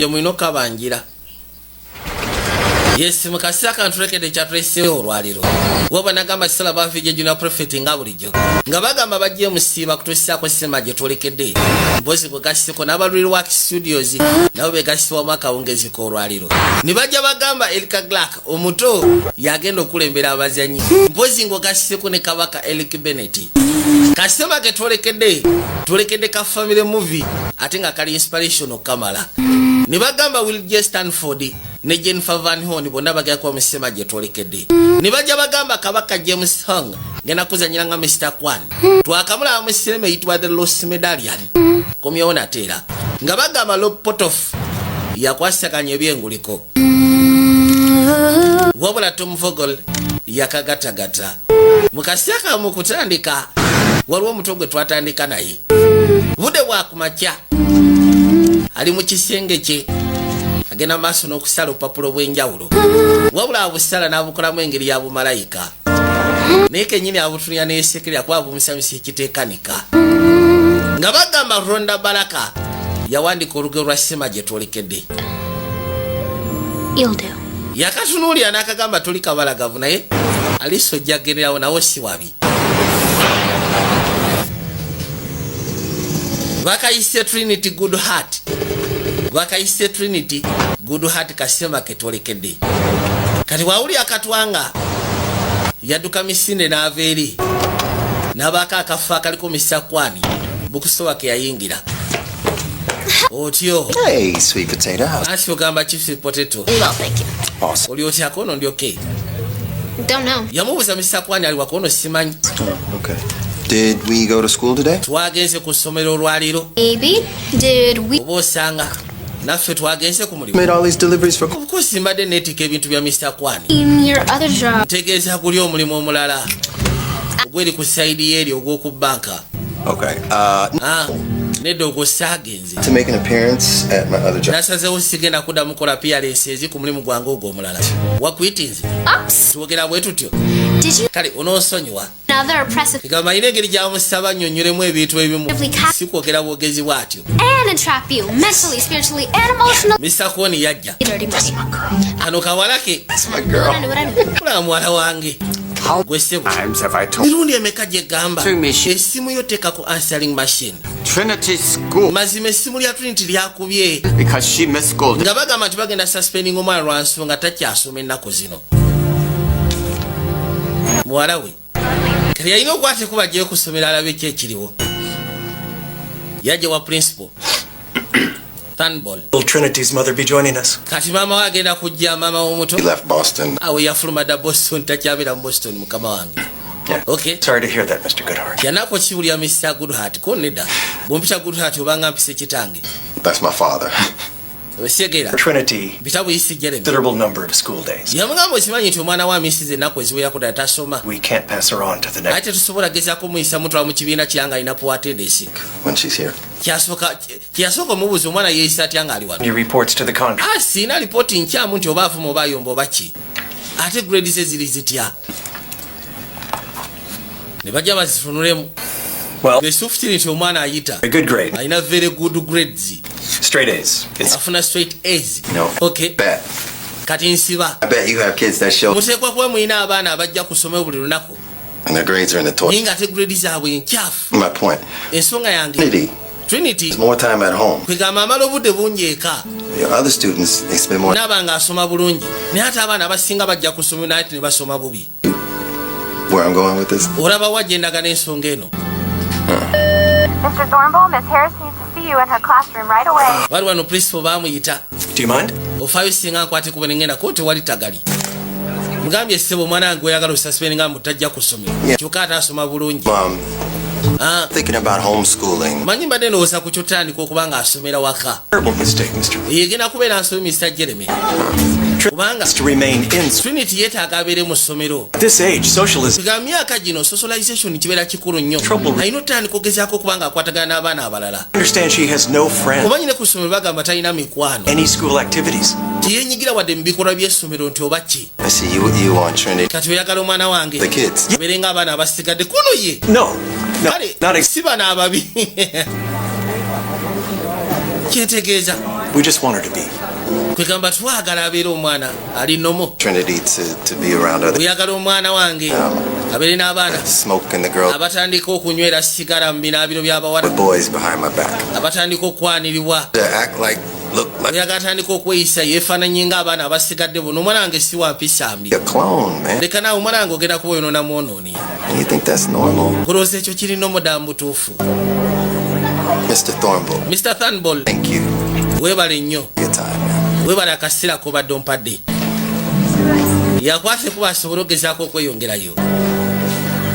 Gye mulina okukabangira. Yes, mu kaseera kano tulekedde ekyatuleseewo olwaliro. Waba nagamba kisala bavijja Junior Prophet nga bulijjo nga bagamba bajje musiiba kutusisaako sima gye twolekedde. Mpozi gwe gasiseko n'abalwirwak Studios nabo begasisibwamu akawungezi k'olwaliro ne bajja bagamba Elika Clark omuto yagenda okulembera abazanyi, mpozi ng'ogasiseko ne Kabaka Elik Bennett. Kasema ke twolekedde, twolekedde ka family movie ate nga kali inspiration okukamala. Ne bagamba Will J Stanford ne Jennifer Van Horn bonna bagenda kuba mu sema gye twolekedde. Ne bajja bagamba Kabaka James Hong genda kuzanyira nga Mr Kwan, twakamulaba mu sinema eyitibwa The Lost Medallion. Komyewo nateera nga bagamba Rob Potof yakwasaganya ebyenguliko, wabula Tom Vogel yakagatagata. Mu kaseera kamu kutandika waliwo omuto gwe twatandika naye budde bwakumakya, ali mu kisenge kye agenda maaso n'okusala obupapula obw'enjawulo, wabula abusala n'abukolamu engeri ya bumalayika, naye kenyini abutunira neyesekerera kuba bumusanyusa ekiteekanika. Nga bagamba Ronda Baraka yawandika olugero lwa sima gye twolekedde. You'll do. Yakatunuulira n'akagamba, "Toli kabalagavu, naye aliso ojja kugenderawo, nawe si wabi." Bakayise Trinity Good Heart, bakayise Trinity Good Heart, kasema ketwolekedde. Kati wawuli akatwanga yadduka misinde n'ava eri n'abaako akafo akaliko misakwani bukusoba ke yayingira otyo. Hey, sweet potato. Ansi ogamba ki, sweet potato? Well, thank you. Awesome. Oli otyako ono? Ndyoke. Don't know. Yamubuuza misakwani ali wako ono, simanyi. Oh, okay. Did we go to school today? Twagenze ku ssomero olwaliro? Maybe. Did we? Oba osanga naffe twagenze ku mulimu. Made all these deliveries for. Of course mbadde neetika ebintu bya Mr Kwani. Your other job. Ntegeeza guli omulimu omulala ogweri ku side yeeri ogw'oku banka. Okay. Ah, nedda, ogwo saagenze. To make an appearance at my other job. Nasazeewo sigenda kuddamu kola appearance ku mulimu gwange ogwo omulala wakwitinze. Oops. Twogera bwe tutyo. Did you Kale onoonsonyiwa. another oppressive Egamba alina engeri gyamusaba nnyonnyolemu ebintu ebimu, si kwogera bwogezi bw'atyo. and entrap you mentally, spiritually, and emotionally? Mr Kwoni yajja. Dirty money. Kano kawala ke. That's my girl. What I do, what I do. Kulaba muwala wange. How Gwe ssebo. times have I told Mirundi emeka gye gamba To me, she- essimu yo teekako answering machine? Trinity School Mazima essimu lya Trinity lyakubye because she missed school. nga bagamba nti bagenda suspending omwana lwa nsonga takyasoma ennaku zino. Muwala we kati yalina okwata ekuba gye kusomera alabe ki ekiriwo. Yajja wa principal Turnbull. Will Trinity's mother be joining us? Kati maama we agenda kujja, maama w'omuto? He left Boston. Awe yafuluma dda Boston, takyabeera mu Boston, mukama wange. Yeah. Okay. Sorry to hear that, Mr. Goodhart. Yanako kiwulira, Mr Goodhart. Ko nedda, bwompita Goodhart obanga mpisa ekitange. That's my father. Osigera. Trinity, Mpita buyisi Jeremy. considerable number of school days. Yamugamba, okimanyi nti omwana wa misiza ennaku eziwerako ddala tasoma. We can't pass her on to the Ate next. tetusobola gezaako muyisa mutwala mu kibiina kiranga alina poor attendance. When she's here. Kyasooka omubuuza, omwana yeeyisa atya ng'ali wano? Any reports to the contrary. Ah, siina lipooti nkyamu nti oba avuma oba ayomba oba ki. Ate grade ze ziri zitya? Ne bajja bazitunulemu. Well, Ekituufu kiri nti omwana ayita a good grade. alina very good grades. Straight A's. It's Afuna straight A's. No. Okay. Bet. Kati nsiba. I bet you have kids that show Muteekwa kuba mulina abaana abajja ku ssomero buli lunaku and their grades are in the toilet. naye ng'ate grade zaabwe nkyafu. My point. Ensonga yange, Trinity Trinity is more time at home. kwegamba amala obudde bungi eka. Your other students, they spend more. Naaba ng'asoma bulungi, naye ate abaana abasinga bajja ku ssomero naye ate ne basoma bubi. Where I'm going with this? Olaba wa gyendaga n'ensonga eno? Mr. Thornbull, Miss Harris needs to see you in her classroom right away. Bali wano principal baamuyita. Do you mind? Ofaayo singa nkwate kuba nengenda ko? Tewali tagali. Mugambye, ssebo, omwana wange oyagala osuspendinga mbu tajja ku ssomero kyokka ate asoma bulungi. Ah, Thinking about homeschooling. manyi mbadde ndowooza ku kyotandika okuba ng'asomera waka. Terrible mistake, Mr. Egenda kubeera nsobi, Mr Jeremy, kubanga To remain in school. Trinity yeetaaga abeere mu ssomero. At this age, socialism Nga myaka gino socialization kibeera kikulu nnyo. Trouble. Alina otandika ogezaako okuba ng'akwatagana n'abaana abalala. Understand she has no friends. Omanyi ne ku ssomero bagamba talina mikwano. Any school activities. Tiyenyigira wadde mu bikolwa by'essomero nti oba ki. I see you want Trinity. Kati oyagala omwana wange The kids. abeere ng'abaana abasigadde kuno ye? No, Kale not si bano ababi, kyetegeeza We just want her to be. Kwegamba twagala abeere omwana ali normal. Trinity to be around other Oyagala omwana wange abeere n'abaana smoke and the girl abatandika okunywera sigala mu binaabiro by'abawala with boys behind my back. Abatandika okwaniribwa. To act like, look like Oyagala atandika okweyisa yeefaananye ng'abaana abasigadde bonna. Omwana wange si wa mpisa mbi. a clone, man. Leka naawe, omwana wange ogenda kuba oyonoona mwonooni. And you think that's normal? Kulowooza ekyo kirina omudda mu butuufu? Mr. Thornbull, Mr Thunball, thank you weebale nnyo for your time, man. Weebale akaseera kobadde ompadde. Yakwase kuba asobole okugezaako okweyongerayo.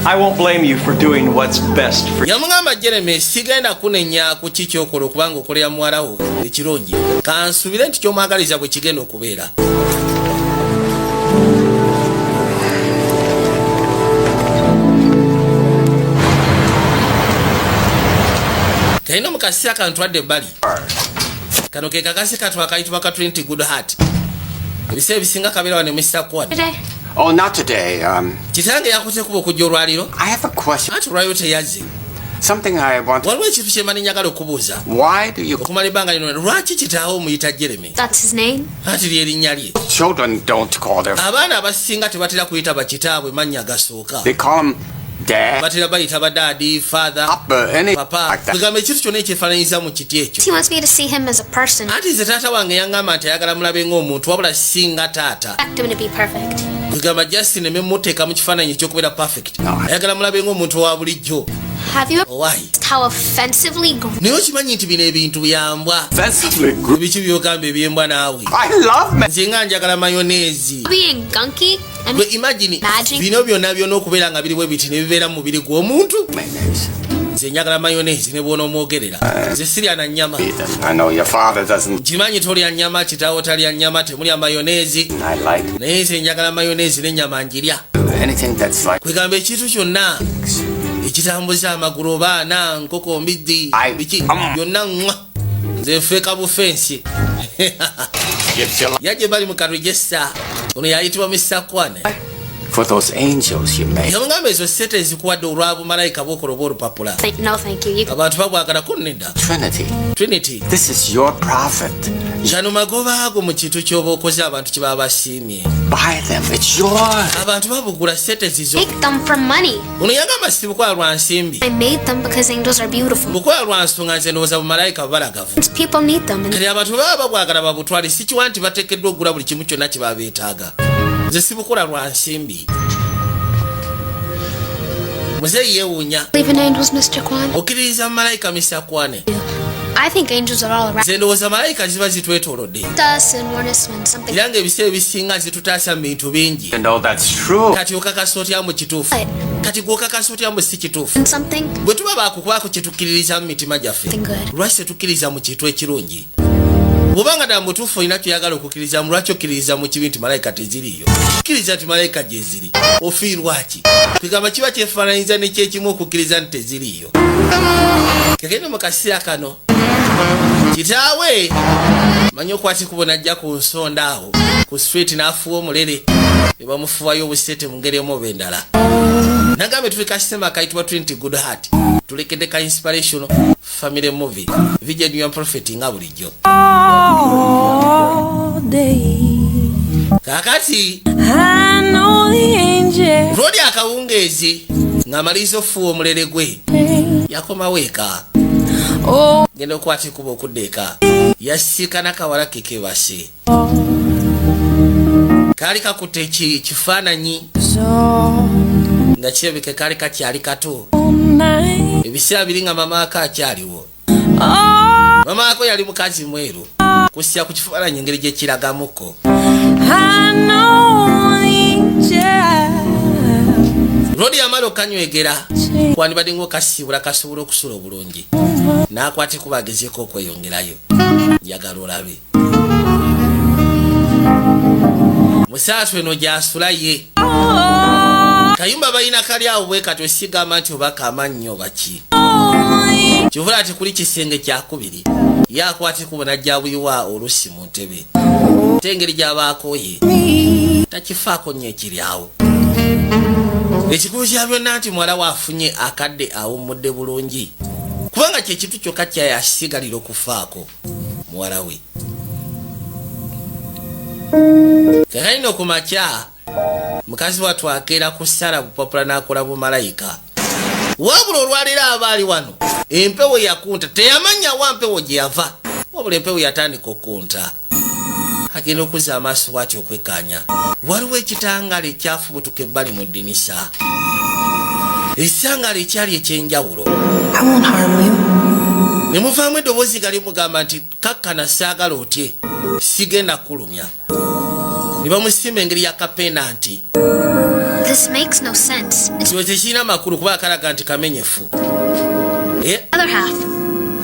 I won't blame you for doing what's best for Yamugamba, Jeremy, sigenda kunenya ku ki kyokola okubanga okolera muwalawo ekirungi. Kansubire nti kyomwagaliza bwe kigenda okubeera. Kalina mu kaseera kantwadde ebbali kano ke kakasi katu akayitibwa ka Trinity Good Heart. Ebiseera ebisinga kabeera wano Mr Kwan. Today? Oh, not today. Kitange yakuze kuba okujja olwaliro. I have a question. Anti olwaliro teyazze. Something I want. Waliwo ekintu kyemani njagala okubuuza. Why do you Okumala ebbanga lino, lwaki kitaawo omuyita Jeremy? That's his name? Anti lyerinnya lye. Children don't call their Abaana abasinga tebatera kuyita bakitaabwe mannya gasooka. They call him dad, Batera bayita badaddy, father, papa, anything papa, like that. kugamba ekintu kyonna ekyefaananyiza mu kiti ekyo. He wants me to see him as a person. Anti nze taata wange yaŋŋamba nti ayagala mulabe ng'omuntu, wabula singa taata. Expect him to be perfect. Kugamba just neme muteeka mu kifaananyi ekyokubeera perfect. No. Ayagala mulabe ng'omuntu owa bulijjo. Have you ever Owaayi, how offensively naye okimanyi nti bino ebintu byambwa? Offensively Biki byogamba ebyembwa naawe? I love man. Nze nga njagala mayonnaise. Being gunky? I Gwe mean, imagine Imagine. bino byonna byonna okubeera nga biri bwe biti ne bibeera mu mubiri gw'omuntu. Mayonnaise. Nze njagala mayonnaise ne bwona omwogerera. Nze sirya na nnyama. I know your father doesn't. Nkimanyi tolya nnyama, kitaawo talya nnyama, temulya mayonnaise. I like Naye nze njagala mayonnaise n'ennyama njirya. Anything that's like. Kwegamba ekintu kyonna ekitambuza amagulu, oba ana nkoko, mbiddi, biki byonna ŋŋwa, nze nfeeka bufensi. Gives you Yajje bali mu karejesa. Ono yayitibwa Mr Kwane. For those angels you made. Yamugamba, ezo sente ezikuwadde olwabumalayika bwokola oba olupapula. No, thank you. You Abantu babwagala kunnedda. Trinity, Trinity, this is your profit. Kano magoba ago mu kintu ky'oba okoze, abantu kye baba basiimye. Buy them. It's yours. Abantu babugula, sente zizo. Make them for money. Ono yagamba, sibukola lwa nsimbi. I made them because angels are beautiful. Bukola lwa nsonga nze ndowooza bumalayika bubalagavu. People need them, and Kati abantu baba babwagala babutwale, sikiwa nti bateekeddwa okugula buli kimu kyonna kye baba beetaaga. Nze sibukola lwa nsimbi. Muzeeyi yeewuunya. Believe in angels, Mr. Kwan? Okkiririza mu malayika, Mr Kwane? I think angels are all around Nze ndowooza malayika ziba zitwetoolodde us and warn us when something. era ng'ebiseera ebisinga zitutaasa mu bintu bingi. You know that's true. Kati okakasa otya mu kituufu? Kati gwokakasa otya mu si kituufu? And something. Bwe tuba bakukwako kyetukkiririza mu mitima gyaffe, Something good. lwaki tetukkiriza mu kintu ekirungi? Bw'obanga ddala mutuufu olina kyoyagala okukkiriza mu, lwaki okkiririza mu kibi nti malayika teziriiyo? Kkiriza nti malayika gyeziri, ofiirwaki? Kwegamba kiba kyefaananyiza nekyekimu okukkiriza nti teziriiyo. Kegende mu kaseera kano kitaawe manyi okwati kubo najja ku nsonda awo ku street n'afuwa omulere ne bamufuwayo obusente mu ngeri emu oba endala. Nagambe tuli kasitema akayitibwa Trinity Good Heart, tulekedde ka inspirational family movie VJ New Prophet nga bulijjo. All day. Kaakati I know the angels. lwoli akawungeezi ng'amaliriza ofuwa omulere gwe, yakomawo eka. Oh, Genda okwata ekuba okudda eka, yasiikana kawala ke kebase, kaali kakutte kifaananyi so nga kirabika kaali kakyali kato. night. Ebiseera biri nga mama ako akyaliwo. Oh, Mama ako yali mukazi mweru kusya ku kifaananyi engeri gyekiragamuko. I know the angels. Lwoli yamala okanywegera, kwandibadde ngaokasiibula kasobola okusula obulungi, n'akwata ekuba agezeeko okweyongerayo. Njagala olabe musaatu eno gyasula ye. Oh, Kayumba balina kali awo bwe kati, osigamba nti oba kamannyo oba ki, kivula ati kuli kisenge kyakubiri. Ye akwata ekubo najja buyiwa olusi mu ntebe, ate engeri gy'abaakooye takifaako nnyo ekiri awo. Ekikulu kya byonna nti muwala we afunye akadde awummudde bulungi, kubanga kyekintu kyokka kyayasigalira okufaako muwala we. Kakalino ku makya, mukazi wattu akeera kusala bupapula n'akola bumalayika. Wabula olwaleero aba ali wano, empewo yakunta, teyamanya wa mpewo gye yava, wabula empewo yatandika okunta. Agenda okuzza amaaso bwati okwekkaanya, waliwo ekitangala ekyafubutuka ebbali mu ddinisa, ekitangala ekyali ekyenjawulo. I won't harm you. Ne muvaamu eddoboozi nga limugamba nti, "Kakkana, saagala otye, sigenda kulumya." Ne bamusimba engeri ya kapena nti This makes no sense. It's kino tekirina makulu kuba akalaga nti kamenyefu. Eh, the other half.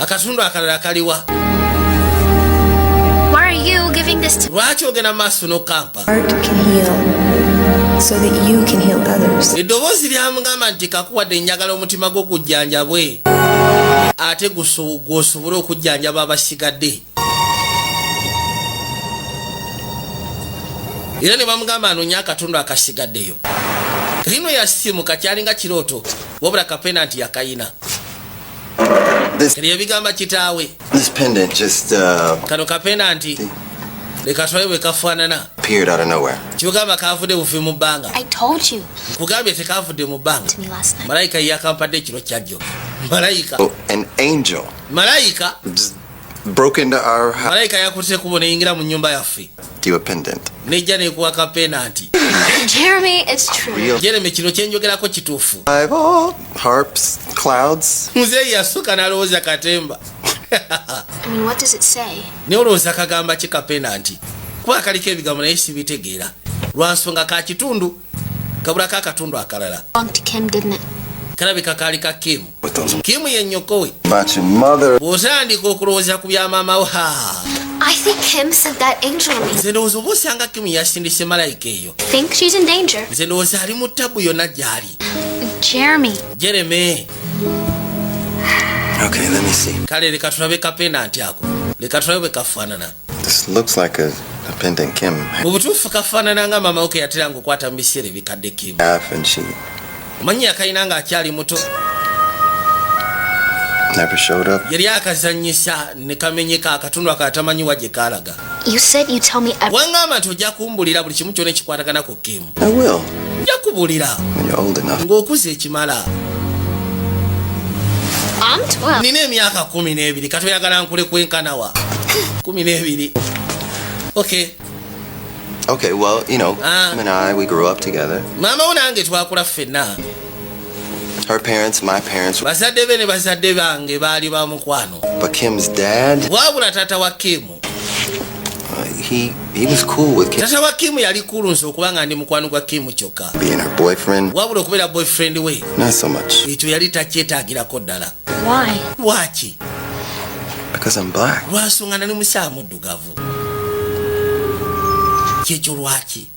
Akatundu akalala kaliwa? Why are you giving this to Lwaki ogenda maaso n'okampa? Art can heal so that you can heal others. Eddoboozi lyamugamba nti, "Kakuwadde, njagala omutima gwo gujjanjabwe, ate gw'osobole okujjanjaba abasigadde." Era ne bamugamba anoonye akatundu akasigaddeyo. Lino yasimuka, kyalinga kirooto, wabula kapena nti yakayina. This Kati yabigamba kitaawe. this pendant just Kano kapena nti leka tulabe bwe kafaanana. appeared out of nowhere. Kyogamba kavudde bufi mu bbanga. I told you Nkugambye tekavudde mu bbanga. to me last night. Malayika yeyakampadde ekiro kyajjo, malayika. Oh, an angel Malayika just broke into our house. Malayika yakutte kubo neyingira mu nyumba yaffe. Do a pendant. Nejja nekuwa kapena nti. Jeremy, it's true. Real Jeremy, kino kyenjogerako kituufu. five, oh, harps, clouds. Muzeeyi yasooka n'alowooza katemba. I mean, what does it say? Naye olowooza kagamba ki kapena nti? Kuba kaliko ebigambo naye sibitegeera lwansonga ka kitundu kabulako akatundu akalala. Belonged to Kim, didn't it? Kalabika kaali ka Kimu. With those Kimu ye nnyoko we. about your mother. Bw'otandika okulowooza ku bya maama wo, ha. I think Kim sent that angel to me. Nze ndowooza oba osanga Kimu yasindise malayika eyo. Think she's in danger. Nze ndowooza ali mu tabu yonna gy'ali. Jeremy, Jeremy. Okay, let me see. Kale leka tulabe kapena nti ako, leka tulabe bwe kafaanana. This looks like a pendant Kim Mu butuufu kafaanana nga maama wo ke yateranga okwata mu biseera ebikadde, Kimu. half, and she Omanyi yakalina ng'akyali muto. never showed up. Yali akazannyisa ne kamenyeka akatundu akatamanyiwa gye kaalaga. You said you'd tell me everything. Waŋŋamba nti ojja kumbulira buli kimu kyonna ekikwatagana ku Kimu. I will Nja kubuulira when you're old enough. ng'okuza ekimala. I'm 12. Nina emyaka 12. Katoyagala nkule kwenkanawa 12? Okay. Okay, well, Ah. Kim and I, we grew up together. Maama wo nange twakula ffenna. Her parents, my parents, Bazadde be ne bazadde bange baali ba mukwano. but Kim's dad, Wabula taata wa Kimu, he was cool with Kim taata wa Kimu yali cool nze okuba nga ndi mukwano gwa Kimu kyokka. being her boyfriend. Wabula okubeera boyfriend we, Not so much ekyo yali takyetaagirako ddala. Why? Lwaki? because I'm black. Lwansonga nali musaala muddugavu, kyekyo lwaki.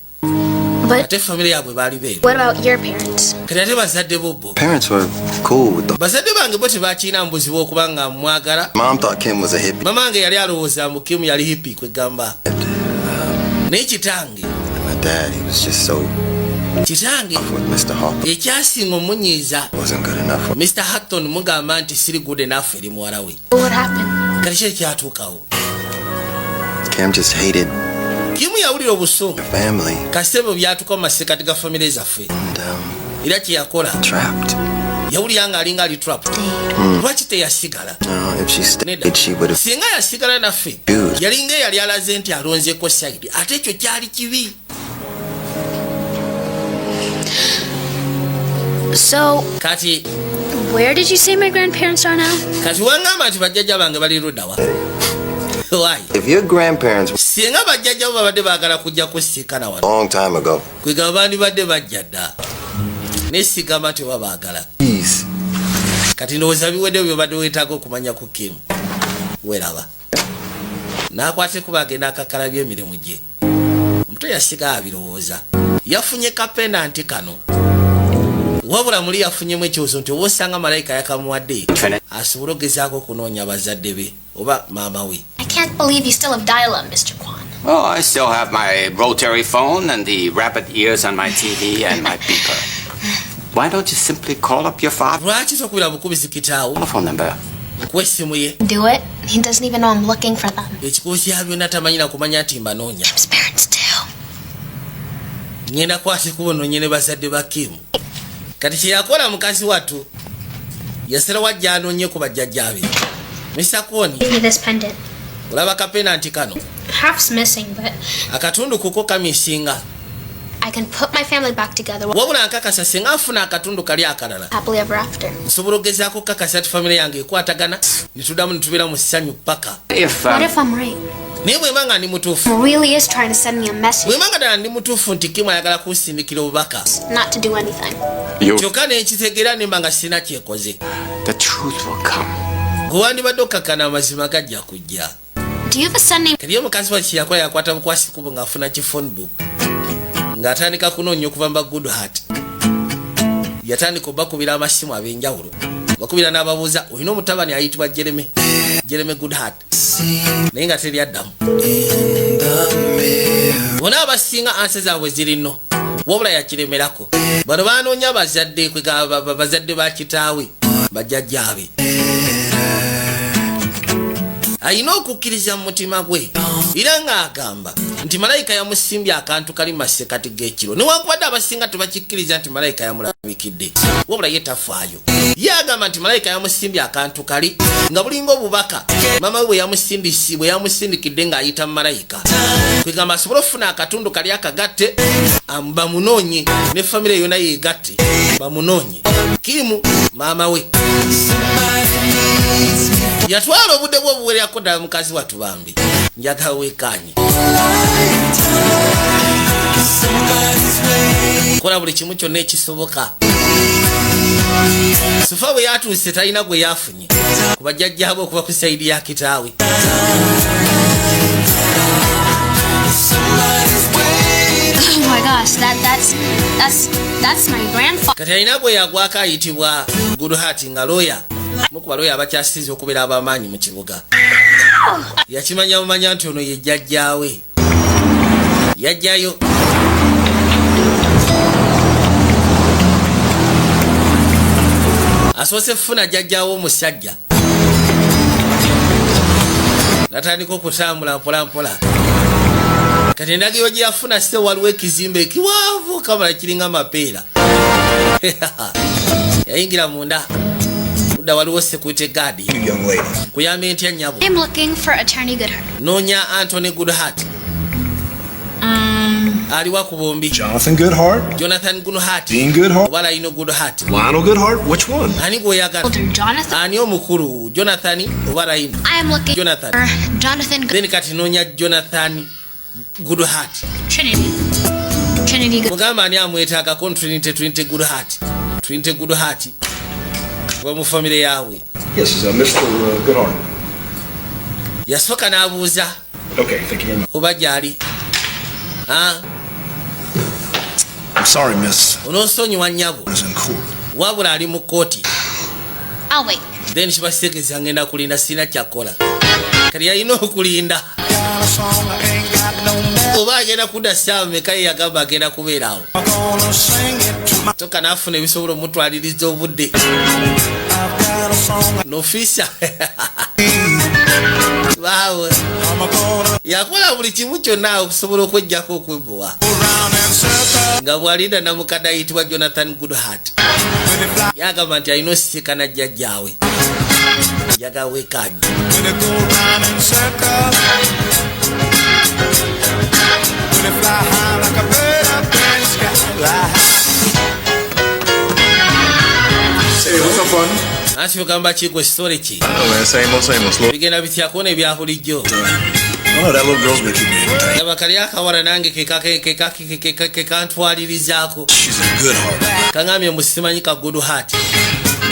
But Ate famire yaabwe baali beeru. what about your parents? Kati ate bazadde bo Parents were cool with the. Bazadde bange bo tebakiina mbuzibu okuba nga mwagala. Mom thought Kim was a hippie. Mama wange yali alowooza mbu Kimu yali hippie, kwegamba, naye kitange, And my dad, he was just so kitange with Mr. Hawthorne. Ekyasinga omunyiiza, Wasn't good enough for Mr Hatton mugamba nti siri good enough eri muwala we. What happened? Kati ki ekyatuukawo? Kim. Just hated Kimu yawulira obusungu the family kasebo byatuuka mu masekati ga famire zaffe. and Era kyeyakola, trapped. yawulira nga alinga ali trapped. Stayed. Lwaki teyasigala? No, if she Nedda. stayed, she would have. Singa yasigala naffe, Good. yalinga eyali alaze nti alonzeko side, ate ekyo kyali kibi. So, Kati where did you say my grandparents are now? Kati wangamba nti bajjajja bange bali luddawa? Why? If your grandparents Singa bajjajja bo babadde baagala kujja kusiikana wano, a long time ago, kwegamba bandibadde bajja dda, naye sigamba nti oba baagala. Please. Kati ndowooza biweddeyo byobadde weetaaga okumanya ku Kimu. Weraba n'akwate kuba agenda akakalabya emirimu gye. Omuto yasiga abirowooza, yafunye kapena nti kano, wabula muli yafunyemu ekibuzo nti oba osanga malayika yakamuwadde asobole ogezaako okunoonya bazadde be oba maama we. I can't believe you still have dial up, Mr. Kwan. Oh, I still have my rotary phone and the rabbit ears on my TV and my beeper. Why don't you simply call up your father's Lwaki tokubira bukubizi kitaawo? telephone number? Nkuwa essimu ye. Do it? He doesn't even know I'm looking for them. Ekikulu kya byonna, tamanyi na kumanya nti mbanoonya. Kim's parents, too. Ngenda kwata ekubo nonye ne bazadde ba Kimu. Kati kyeyakola mukazi wattu, yasalawo ajja anoonye ku bajjajjaabe. Mr Kwon. Give me this pendant. Olaba ka pendant kano? Half's missing, but Akatundu kuko kamisinga. I can put my family back together Wabula nkakasa singa nfuna akatundu kali akalala, happily ever after. nsobola okugezaako okukakasa ti famire yange ekwatagana, nituddamu nitubeera mu ssanyu paka. If What if I'm right? Naye bwemba nga ndi mutuufu? Really is trying to send me a message Bwemba nga ddala ndi mutuufu nti Kimu ayagala kunsindikira obubaka, not to do anything. You, kyokka nenkitegeera nemba nga sirina kyekoze, the truth will come. Gwe wandibadde okkakkana, amazima gajja kujja. Do you have a son named Kati ye mukazi wa kiyakola, yakwata bukwasi kubo ng'afuna ki phone book, ng'atandika kunoonya okuva mu ba Goodheart. Yatandika obakubira amasimu ab'enjawulo, bakubira n'ababuuza, olina omutabani ayitibwa Jeremy, Jeremy Goodheart? Naye nga teryaddamu. Bonna abasinga answer zaabwe zirino, wabula yakiremerako. Bano banoonya bazadde kwega bazadde ba kitaawe, bajjajjaabe. Alina okukkiriza mu mutima gwe era ng'agamba nti malayika yamusimbye akantu kali masekati g'ekiro, newankubadde abasinga tebakikkiriza nti malayika yamulabikidde. Wabula ye tafaayo, ye agamba nti malayika yamusimbye akantu kali nga bulinga obubaka mama we bwe yamusindikidde ng'ayita mu malayika, kwegamba asobole okufuna akatundu kali akagatte, bamunoonye ne famire yonna yeegatte, bamunoonye Kimu maama we. Yatwala obudde bwe obuwererako ddala. Mukazi wattu bambi, njagala weekanye kola buli kimu kyonna ekisoboka. Sufa bwe yatuuse, talina gwe yafunye ku bajjajjaabo okuva ku side ya kitaawe. Oh my gosh, that's my grandfather. Kati alina gwe yagwako ayitibwa Goodheart, nga looya, muku balooya abakyasiza okubeera ab'amaanyi mu kibuga. Yakimanya bumanya nti ono ye jjajjaawe. Yajjayo asoose kufuna jjajjaawe omusajja, natandika okutambula mpolampola. Kati endagiro gye yafuna se, waliwo ekizimbe ekiwanvu kamala kiringa mapeera. Yayingira munda ludda, waliwo security guard. Young lady. Kuyamba ntya, nnyabo? I'm looking for Attorney Goodhart. Noonya Antony Goodhart. Aliwa ku bombi? Jonathan Goodhart? Jonathan Goodhart? Dean Goodhart? Oba Lionel Goodhart? Lionel Goodhart? Which one? Ani gweoyagala? Older Jonathan. Ani omukulu, Jonathan oba Lionel? I am looking Jonathan. for Jonathan Good- Then kati noonya Jonathan Goodhart. Trinity. Trinity Good. Mugamba ani amwetaagako. Trinity, Trinity Goodhart, Trinity Goodhart wa mu famire yaabwe. Yes, is Mr. Goodhart. Yasooka n'abuuza Okay, thank you very much. oba gyali. Ah, I'm sorry, miss. Onoosonyiwa nnyabo. Is in court. Wabula ali mu kkooti. I'll wait. Then kibasitegeeza ngenda kulinda, sirina kyakola. Kati yalina okulinda oba agenda kudda ssaawa meka. Ye yagamba agenda kubeeraawo toka naafuna ebisobola omutwaliriza obudde nofiisa baawe. Yakola buli kimu kyonna okusobola okwejjako okwebowa nga bw'alinda namukadde ayitibwa Jonathan Goodhart. Yagamba nti alina osisikana jjajjaawe, njagala wekaanyi. When it fly high like a bird up in the sky. Hey, what's up, partner? Anti ogamba kigwe sitole ki? Oh, man, same old, same old. Slow. Bigenda bityako nebya bulijjo? I know that little girl's been keeping me entertained. Laba kali akawala nange kekantwalirizaako. She's a good heart. Kaŋambye musimanyi ka Good Heart,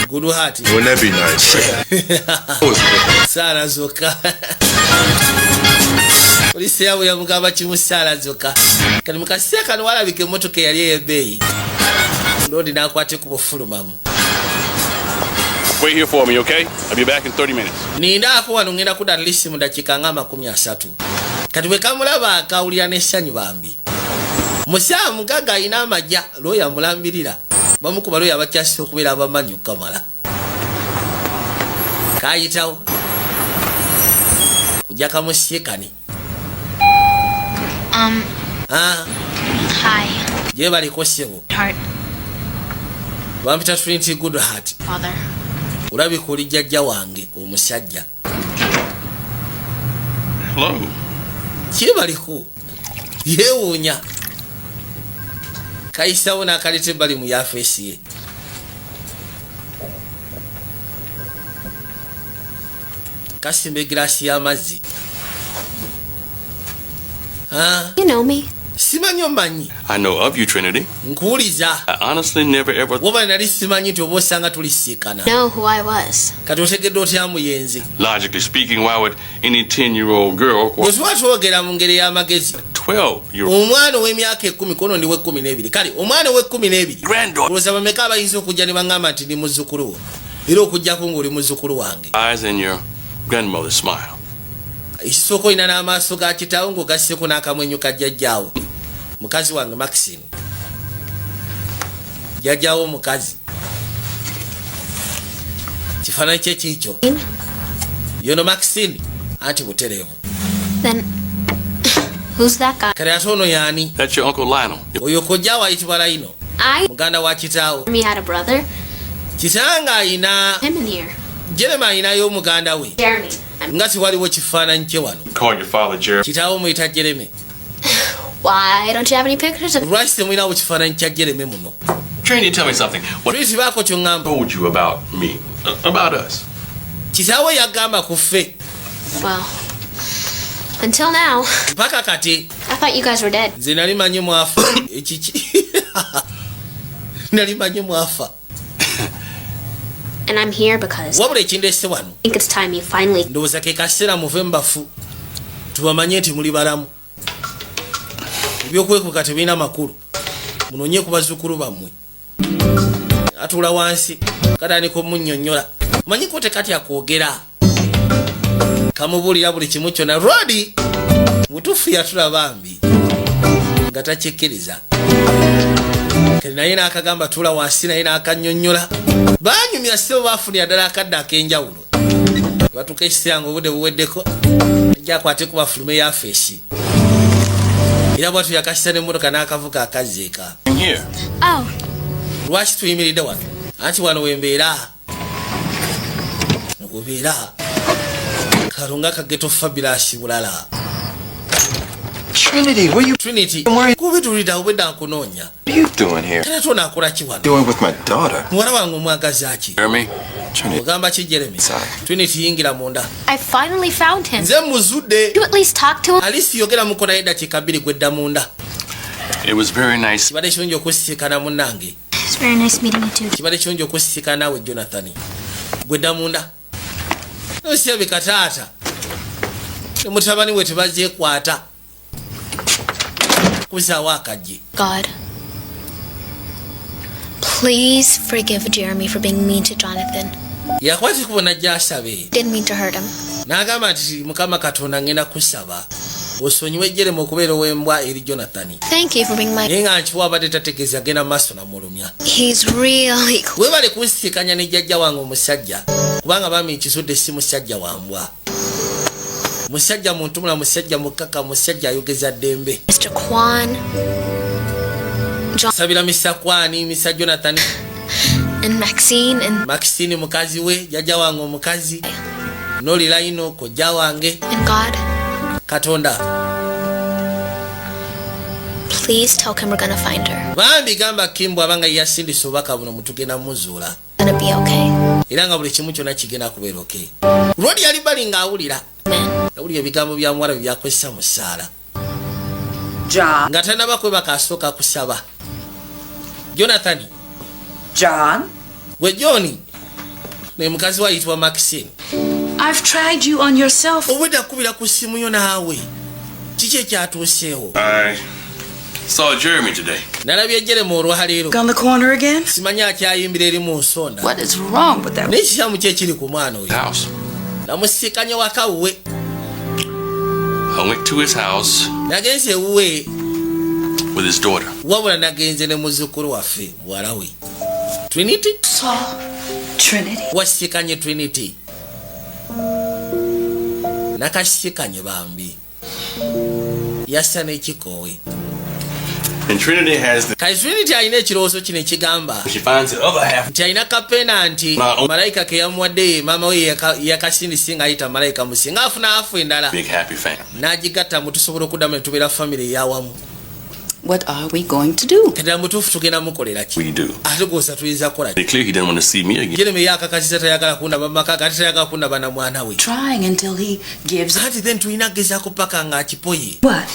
Good Heart. Wouldn't that be nice? Right? Saala zokka. Polisi yabwe yamugamba kimu, saala zokka. Kati mukaseera kano walabika emmotoka eyali ey'ebbeeyi, loodi n'akwata ekubo fulumamu. Wait here for me, okay? I'll be back in 30 minutes. Nindaako wano, ngenda kudda at least mu dakiika nga 30. Kati bwe kamulaba akawulira n'essanyu bambi. Musaawa mugaga alina amajja, looya mulambirira, bamu ku balooya abakyasise okubeera abamanyi okukamala. Kayitawo kujja kamusiikane. Ah, Hi, Gye baliko, ssebo. Heart, Bampita Trinity Goodheart. Father. Olabika oli jjajja wange omusajja. Hello. Kyebaliko yeewuunya, kayisawo n'akaleeta ebbali mu yafeesi ye. Kasimba egiraasi y'amazzi. Ah, You know me. Simanyi omanyi. I know of you, Trinity. Nkuwuliza. I honestly never ever Woba nali simanyi nti oba osanga tulisiikana. Know who I was. Kati otegedde otya muyenzi? Logically speaking, why would any 10-year-old girl or Bwe tuba twogera mu ngeri y'amagezi, 12-year-old omwana ow'emyaka 10, kono ndi w'12, kale omwana ow'e12, granddaughter olowooza bameka abayinza okujja ne baŋŋamba nti ndi muzzukulu wo, era okugjako ng'oli muzzukulu wange? eyes and your grandmother's smile? Ekisooka olina n'amaaso ga kitaawo ng'ogasseko n'akamwenyu ka jjajjaawo, mukazi wange Maxine, jjajjaawo omukazi. Kifaananyi kye kiikyo yono Maxine anti butereevu. Then, who's that guy? Kale ate ono yaani? That's your Uncle Lionel. Oyo kojjaawo ayitibwa Layino, I muganda wa kitaawo. me had a brother. Kitange ayina Him in here. Jeremy, ayinayo omuganda we. Jeremy. I'm, Nga tiwaliwo kifaananyi kye wano. Call your father Jeremy. Kitaawo omuyita Jeremy. Why don't you have any pictures of Lwaki temulinawo kifaananyi kya Jeremy muno? Trinity, tell me something. What Trinity, baako kyoŋŋamba. told you about me? About us? Kitaawe yagamba ku ffe. Well, until now, Mpaka kati. I thought you guys were dead. Nze nali manyi mwafa. Ekiki, nali manyi mwafa. And I'm here because Wabula ekindeese wano, I think it's time you finally ndowooza ke kaseera muve mu bafu, tubamanye nti muli balamu. Ebyokwekuka tebirina makulu, munonye ku bazzukulu bammwe. Atuula wansi, katandika omunnyonnyola. Omanyiko tekatya kwogera, kamubuulira buli kimu kyonna. Rodi mutuufu yatula bambi nga takikkiriza. Kati naye n'akagamba tuula wansi, naye n'akannyonnyola. Banyumya ssebo, bafunira ddala akadde ak'enjawulo. Batuuka ekiseera nga obudde buweddeko, ajja akwate ku bafulume yafeesi, era bwatu yakasisa n'emmotoka n'akavuga akazzeeka. Here. Oh, Lwaki tuyimiridde wano? Anti wano wembeera, obeera kalunga kageto fabulous bulala. Trinity, what are you Trinity, Where- kubitulira, obwedda nkunoonya. What are you doing here? Kale tonaakola ki wano? Doing with my daughter? Muwala wange omwagaza ki? Jeremy, Trinity. Ogamba ki, Jeremy? Sorry. Trinity, yingira munda. I finally found him. Nze muzudde. You at least talk to him. At least yogera muko naye dakiika 2, gwedda munda. It was very nice Kibadde kirungi okusisinkana munnange. It's very nice meeting you too. Kibadde kirungi okusisinkana naawe, Jonathan. Gwedda munda. Osirabika taata ne mutabani we tebazyekwata kuzaawo akajje. God, please forgive Jeremy for being mean to Jonathan. Yakwata ekubo najja asabe. Didn't mean to hurt him. N'agamba nti, Mukama Katonda, ngenda kusaba osonyiwe Jeremy okubeera ow'embwa eri Jonathan. Thank you for being my. Naye nga nkiwa abadde tategeeza, agenda mu maaso namulumya. He's really cool. Webale kunsisikanya ne jjajja wange omusajja, kubanga bami nkizudde si musajja wambwa, musajja muntumula, musajja mukaka, musajja ayogeza ddembe. Mr. Kwan, John, Sabira Mr. Kwani, Mr. Jonathan, and Maxine, and Maxine mukazi we, jjajja wange omukazi, noliraino kojja wange. and God. Katonda. Please tell Kim we're gonna find her. Bambi gamba Kim bw'abanga yasindisa obubaka buno, mutugenda mumuzuula. Gonna be okay. Era nga buli kimu kyonna kigenda kubeera okay. Lwoli yali bali ng'awulira, Amen. awulira ebigambo bya muwala bye byakozesa mu ssaala. John. Nga tanaba kwebaka, asooka kusaba. Jonathan. John. Gwe John, ne mukazi we ayitibwa Maxine. I've tried you on your cell phone. Obwedda kkubira ku ssimu yo naawe, kiki ekyatuuseewo? I saw Jeremy today. Nalabye Jeremy olwaleero. On the corner again? Simanyi akyayimbira eri mu nsonda. What is wrong with that? Naye kikyamu ki ekiri ku mwana oyo? House. Namusiikanye waka wuwe. I went to his house Nagenze ewuwe with his daughter. Wabula nagenze ne muzzukulu waffe, muwala we Trinity. Saw Trinity. Wasiikanye Trinity? Nakasiikanye bambi, yassa n'ekikoowe. And Trinity has the. Kati Trinity alina ekirowoozo kino ekigamba She finds the other half. nti alina kapena nti malayika ke yamuwadde maama we yakasindisi ng'ayita malayika musinga afuna half endala Big happy family. N'agigatta mu tusobola okuddamu ne tubeera famire eyawamu. What are we going to do? Kati mutuufu tugenda mukolera ki? We do. Ate gwosa tuyinza kukola ki? It's clear he didn't want to see me again. Jeremy yakakasiza tayagala kundaba mu maka, ate tayagala kundaba na mwana we. Trying until he gives. Anti then tulina kugezaako paka ng'akipoye. What?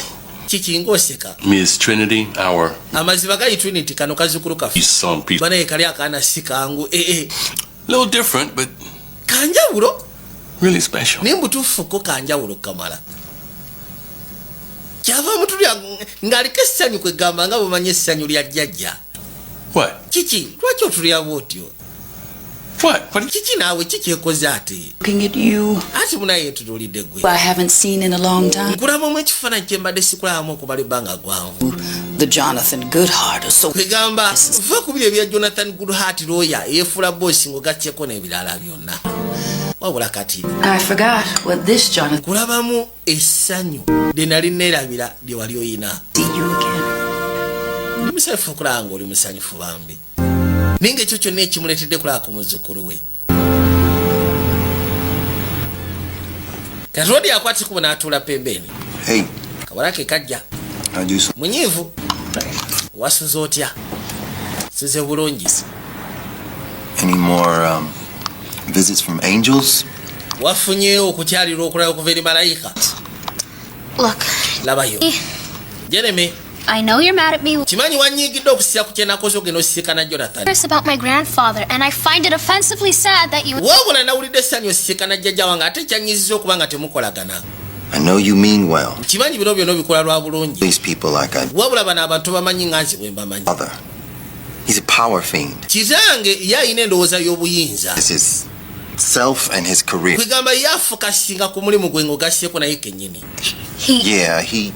Kiki ng'oseka? Ms. Trinity, our Amazima gali Trinity kano kazzukulu kaffe some piece. banaye kali akaana si kangu ee. Little different, but Kanjawulo really special. Naye mutuufu ko kanjawulo kamala kyava mutulya ng'aliko essanyu kwegamba nga bwemanyi essanyu lya jjajja. What? Kiki lwaki otulya bwotyo? What? What? Kiki naawe kikyekoze ate? Looking at you. Ati munaye tutuulidde gwe. I haven't seen in a long time. Nkulabamu ekifaananyi kye mbadde sikulabamu okumala ebbanga gwanvu. The Jonathan Goodhart or so. Kwegamba va ku biri ebya Jonathan Goodhart lawyer eyefuula bosi ng'ogatyeko n'ebirala byonna wabula kati I forgot what this Jonathan. Nkulabamu essanyu lye nali neerabira lye wali oyina. See you again. Ndi musanyufu okulaba ng'oli musanyufu bambi naye ng'ekyo kyonna ekimuleetedde kulaba ku muzzukulu we kati akwata ekubo n'atuula pembeeni. Hey, kawala ke kajja. how'd you Munyiivu wasuze otya? Suze bulungi. Any more visits from angels? Wafunyeyo okukyalirwa okulala okuva eri malayika? Look, Labayo Jeremy. I know you're mad at me. Kimanyi wanyiigidde okusira ku kyenakoze ogenda osisinkana Jonathan. It's about my grandfather, and I find it offensively sad that you. Wabula nawulidde essanyu osisinkana jjajja wange ate kyanyiziza okuba nga temukolagana. I know you mean well. Kimanyi bino byonna obikola lwa bulungi. These people like I Wabula bano abantu bamanyi nga nze bwe mbamanyi. other. He's a power fiend. Kitange ye alina endowooza y'obuyinza. It's his self and his career. Kwegamba ye afokasinga ku mulimu gwe ng'ogasseko naye kennyini. Yeah, he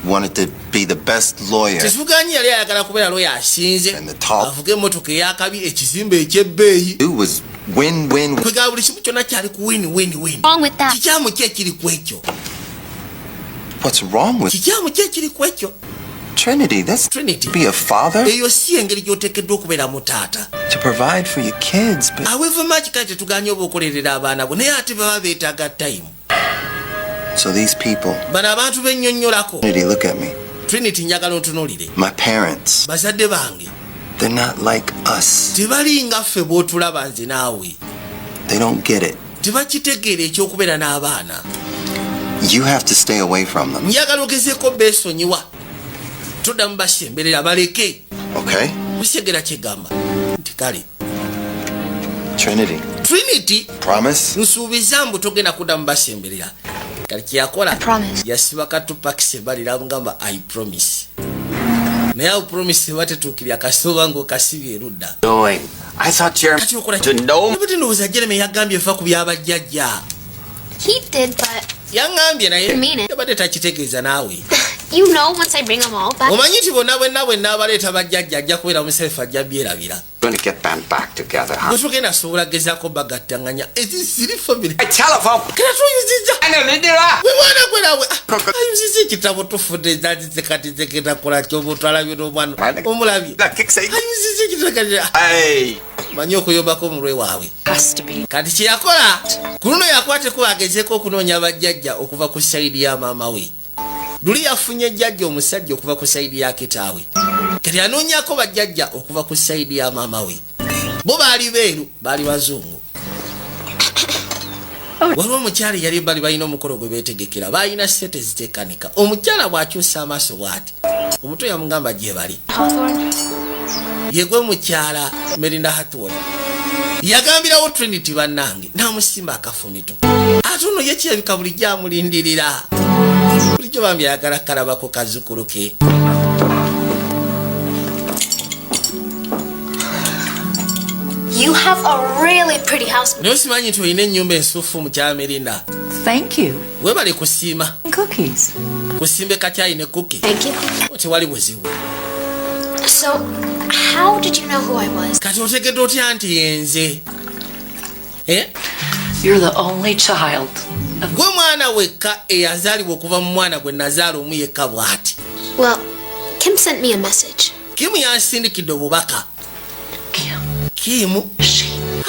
wanted to be the best lawyer. Tetuganye yali ayagala kubeera lawyer asinze And the top avuge emmotoka eyakabi ekizimbe ekyebbeeyi. dude was win win. Kwegamba buli kimu kyonna kyali ku win win win. Wrong with that. Kikyamu ki ekiri ku ekyo? What's wrong with Kikyamu ki ekiri ku ekyo? Trinity? That's Trinity. be a father Eyo si engeri gy'oteekeddwa okubeeramu taata. To provide for your kids, but However much kale tetuganye oba okolerera abaana bo naye ate baba beetaaga time. So these people, Bano abantu bennyonnyolako. Trinity, look at me. Trinity njagala ontunuulire. My parents, Bazadde bange they're not like us. Tebali nga ffe bw'otulaba nze naawe. They don't get it. Tebakitegeera ekyokubeera n'abaana. You have to stay away from them. Njagala ogezeeko beesonyiwa toddamu basemberera baleke. Okay? Kusegera kyegamba nti kale. Trinity. Trinity. Promise? Nsuubiza mbu togenda kuddamu basemberera kale kyeyakola Promise. yasiba katupakisi ebbali namugamba, "I promise." Naye awo promise eba tetuukirira kasita oba ng'okasibye erudda. Doing. I thought Jeremy Kati okola to know Nabadde ndowooza Jeremy yagambye fa ku byabajjajja. He did, but Yaŋŋambye naye Mean it. yabadde takitegeeza naawe. Once I bring them all back, Omanyi nti bonna bwenna bwenna abaleeta bajjajja ajja kubeera musefu ajja byerabira. Going to get them back together, huh? Bwe tugenda sobola gezaako bagattanganya ezisiri family. My telephone. Kera tuyuzizza Analindira. gwe mwana gwe nawe ayuzizza ekitabo tufudde ezazise kati zegenda kola kyomuntu alabye n'omwana omulabye ayuzizza ekitabo kati Hey. manyi okuyombako omulwe waabwe. Has to be. Kati kyeyakola ku luno yakwateko agezeeko okunoonya bajjajja okuva ku side ya maama we. Luli yafunye jjajja omusajja okuva ku side ya kitaawe kati anoonyako bajjajja okuva ku side ya maama we. Bo baali beeru baali bazungu. Waliwo omukyala eyali ebbali balina omukolo gwe beetegekera balina sente ziteekanika. Omukyala bw'akyusa amaaso bw'ati omuto yamugamba gye bali. Hawthorne. Yegwe mukyala Merinda Hawthorne yagambirawo Trinity bannange n'amusimba akafumito ate ono ye kirabika bulijjo amulindirira bulijjo bambi ayagala kalabako kazzukulu ke. You have a really pretty house. Naye osimanyi nti olina ennyumba ensufu mukyala Merinda? Thank you. Webale kusiima. Cookies. Kusimbe kacyayi ne cookie. Thank you. Tewali buzibu. So, how did you know who I was? Kati otegedde otya nti yenze? Eh? You're the only child of Gwe mwana wekka eyazaalibwa okuva mu mwana gwe nazaala omu yekka bw'ati. Well, Kim sent me a message. Kimu yansindikidde obubaka. Kimu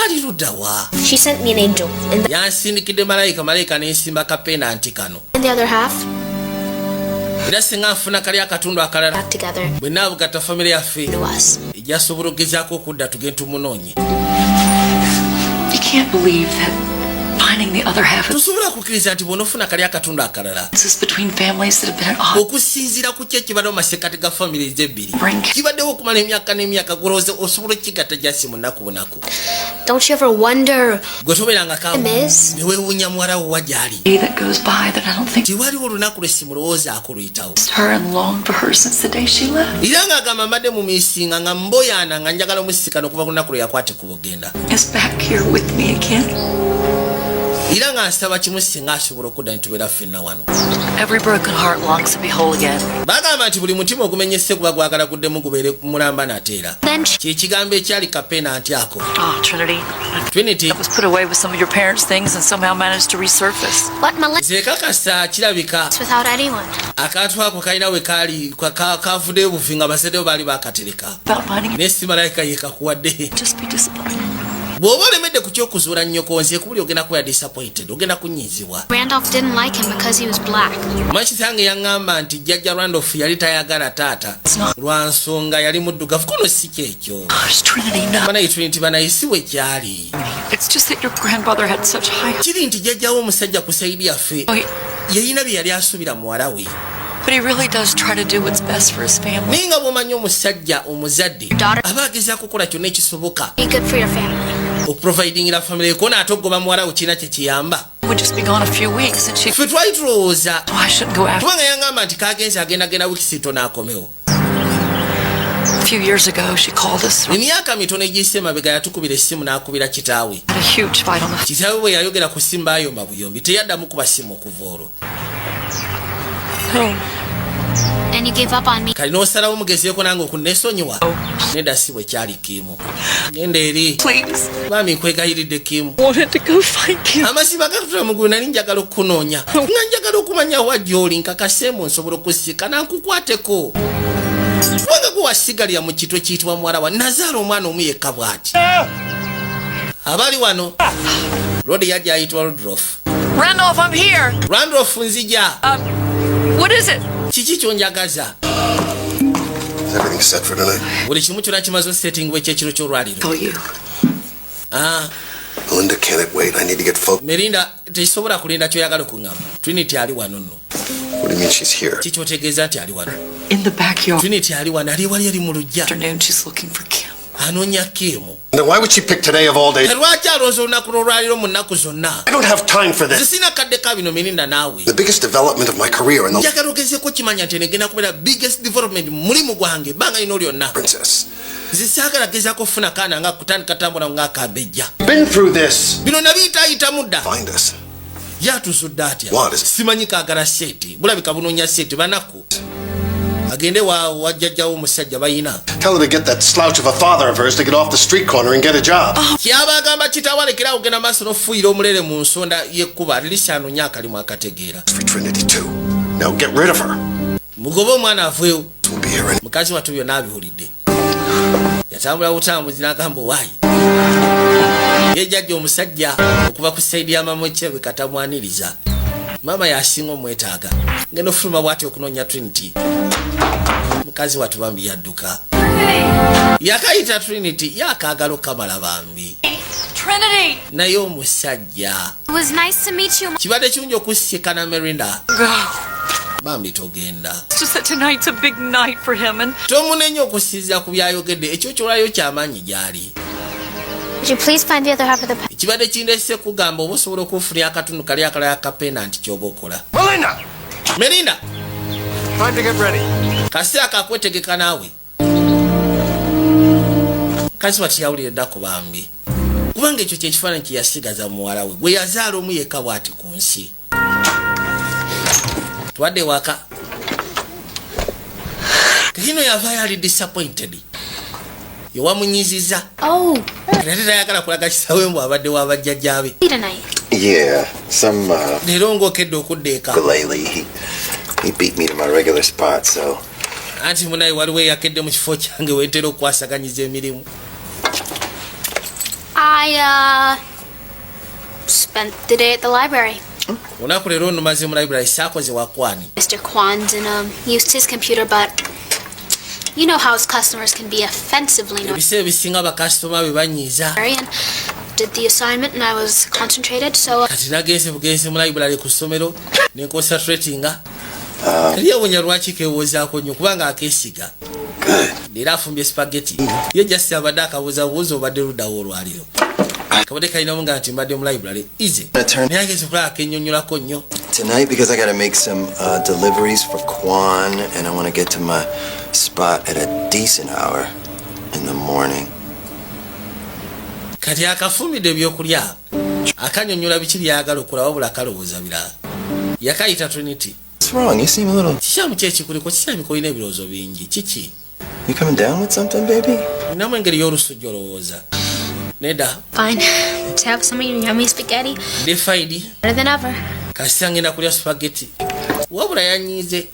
ali luddawa? She sent me an angel. And Yansindikidde malayika, malayika nensimba kapena nti kano. and the other half Era singa nfuna kali akatundu akalala, back together bwe naabugatta, famire yaffe to us. ejjasobola okugezaako okudda tugende tumunoonye. You can't believe that finding the other half of Tosobola kukkiriza nti bw'onoofuna kali akatundu akalala, this between families that have been at odds. okusinziira ku ki ekibadde mu masekkati ga famire ezebbiri, kibaddewo okumala emyaka n'emyaka, golowooza osobola okukigatta jasi mu nnaku bunaku? Don't you ever wonder Gwe tobeerangako Kim is? ne weewuunya muwala wo wa gy'ali? Day that goes by that I don't think Tewaliwo olunaku lwe simulowoozaako luyitawo. her and longed for her since the day she left Era ng'agamba mbadde mu miisinga nga mboyaana nga njagala omusisikana okuva ku lunaku lwe yakwata ekkubo genda. is back here with me again. Era nga nsaba kimu, singa asobola okudda ne tubeera ffenna wano. Every broken heart longs to be whole again. Bagamba nti buli mutima ogumenyese guba gwagala guddemu gubeere mulamba nateera. Then she Kyekigambo ekyali kapena nti ako. Ah, Trinity. Trinity. That was put away with some of your parents' things and somehow managed to resurface. What Melinda Zekakasa kirabika without anyone. Akantu ako kalina we kaali kavuddeyo buvi nga bazaddeyo baali bakatereka. About finding Naye si malayika yekakuwadde. Just be disappointed. Bw'oba olemedde ku kyokuzuula nnyoko, nze kubuli ogenda kubeera disappointed, ogenda kunyiizibwa. Randolph didn't like him because he was black. Omanyi kitange yaŋŋamba nti jjajja Randolph yali tayagala taata lwa nsonga yali muddugavu. Kono si kyekyo. Gosh, Trinity, no. Banaye Trinity, banaye, si bwe kyali. It's just that your grandfather had such high. Kiri nti jjajjawo omusajja ku side yaffe Oh, yalina bye yali asuubira muwala we. But he really does try to do what's best for his family. Naye nga bw'omanyi omusajja omuzadde aba agezaako kukola kyonna ekisoboka Be good for your family. Okuprovidingira famire kona, ate okugoba muwala we kirina kye kiyamba. Would just be gone a few weeks and she. Ffe twali tulowooza I shouldn't go after. kubanga yaŋŋamba nti kagenzi agendagenda wiiki ntono akomewo. A few years ago, she called us. Emyaka mitono egiyise emabega yatukubira essimu n'akubira kitaawe. Had a huge fight on the. Kitaawe bwe yayogera ku ssimu baayomba buyombi, teyaddamu kuba ssimu okuva olwo. Oh. And you gave up on me. Kali n'osalawo mugezeeko nange okunesonyiwa. Nedda, si bwe kyali. Kiimu, genda eri. Please. Bami, nkwegayiridde, Kiimu. Wanted to go find Kim. Amazima gatutula mugulu, nali njagala okukunoonya nga njagala okumanya wa gy'oli, nkakaseemu nsobola okusika nankukwateko, kubanga gwe wasigalira mu kitwe kiyitibwa muwala wa nazaala omwana omu yekka bw'ati. Abali wano lodi yajja ayitibwa Rudolf. Randolph, I'm here. Randolph, nzija. What is it? Kiki kyonjagaza? Is everything set for tonight? Buli kimu kyonna kimaze osettingibwa ekyekiro ky'olwaliro? Call you. Ah, Melinda, can't it wait? I need to get focused. Melinda, tekisobola kulinda kyoyagala okuŋŋamba. Trinity ali wano nno. What do you mean she's here? Kikyotegeeza nti ali wano? In the backyard. Trinity ali wano, ali wali eri mu luggya. Afternoon, she's looking for Kim. Anoonya Kiimu. Then why would she pick today of all days? Lwaki alonza olunaku lw'olwaliro mu nnaku zonna? I don't have time for this. Sisina kadde ka bino, Melinda naawe. The biggest development of my career and the Njagala ogezeeko kimanya nti negenda kubeera biggest development mu mulimu gwange ebbanga lino lyonna. Princess. Nze saagala gezaako kufuna kaana nga kutandika tambula ng'akambejja. Been through this. Bino nabiyitaayitamu dda. Find us. Yatuzudde atya? What is- Simanyi, kaagala sente, bulabika bunoonya sente. Banaku agende wajjajjawo omusajja bayina. Tell her to get that slouch of a father of hers to get off the street corner and get a job. Kyaba agamba kitaawe alekera kugenda maaso n'ofuuyira omulere mu nsonda y'ekkuba, atirisi anoonya akalimu akategeera. For Trinity too. Now get rid of her. Mugobe omwana aveewo. We'll be here in Mukazi wattu byonna abiwulidde, yatambula butambuzi n'agamba owaayi ye jjajja omusajja okuva ku side ya mama ekyebe katamwaniriza, maama yasinga omwetaaga. Ngenda ofuluma bwati okunoonya Trinity, mukazi wattu bambi yadduka yakayita Trinity, yakaagala okukamala bambi. Trinity! Naye omusajja. It was nice to meet you. Kibadde kirungi okusisikana Merinda. Go. Bambi, togenda. It's just that tonight's a big night for him and Tomunenya okusinziira ku byayogedde, ekyo kyolwayo kyamaanyi gy'ali. Would you please find the other half of the pen? Ekibadde kindese kugamba oba osobola okufunira akatundu kali akalala kapena nti kyoba okola. Melinda! Melinda! Time to get ready. Kaseera kakwetegeka naawe. Mukazi wati yawulira eddaku bambi, kubanga ekyo kyekifaananyi kye yasigaza muwala we gwe yazaala omu yekka bw'ati ku nsi. Twadde waka kino yavaayo ali disappointed, yewamunyiziza. Oh, Ate tayagala kulaga kisawe mbu abadde wabajjajjaabe. tonight. Yeah, some Leero ng'okedde okudda eka. ukulele. He beat me to my regular spot, so Anti munaye waliwo eyakedde mu kifo kyange wentera okukwasaganyiza emirimu. I spent the day at the library. Olunaku leero onumaze mu library, saakoze wakwani. Mr. Kwan's and used his computer, but you know how his customers can be offensively noisy. Ebiseera ebisinga bakasitoma be banyiiza. And did the assignment, and I was concentrated, so Kati nagenze bugenzi mu library ku ssomero nenconcentratinga. Kali ewunya lwaki kewozaako nnyo, kubanga akeesiga era afumbye spaghetti. Ye just abadde akabuuza buuza obadde luddawo olwaliro, kabadde kalinamu nga nti mbadde mu library easy, naye ageze okulaba akenyonyolako nnyo. Tonight, because I got to make some deliveries for Kwan, and I want to get to my spot at a decent hour in the morning. Kati akafumidde ebyokulya, akanyonyola biki byayagala okola, wabula kalowooza birala. Yakayita Trinity. What's wrong? You seem a little. Kikyamu ki ekikuliko? Kikyamika olina ebirowoozo bingi, kiki? You coming down with something, baby? Ninamu engeri y'olusujja olowooza nedda. Fine. To have some of your yummy spaghetti. Ndi fine. Better than ever. Kasita ngenda kulya spaghetti. Wabula yanyiize,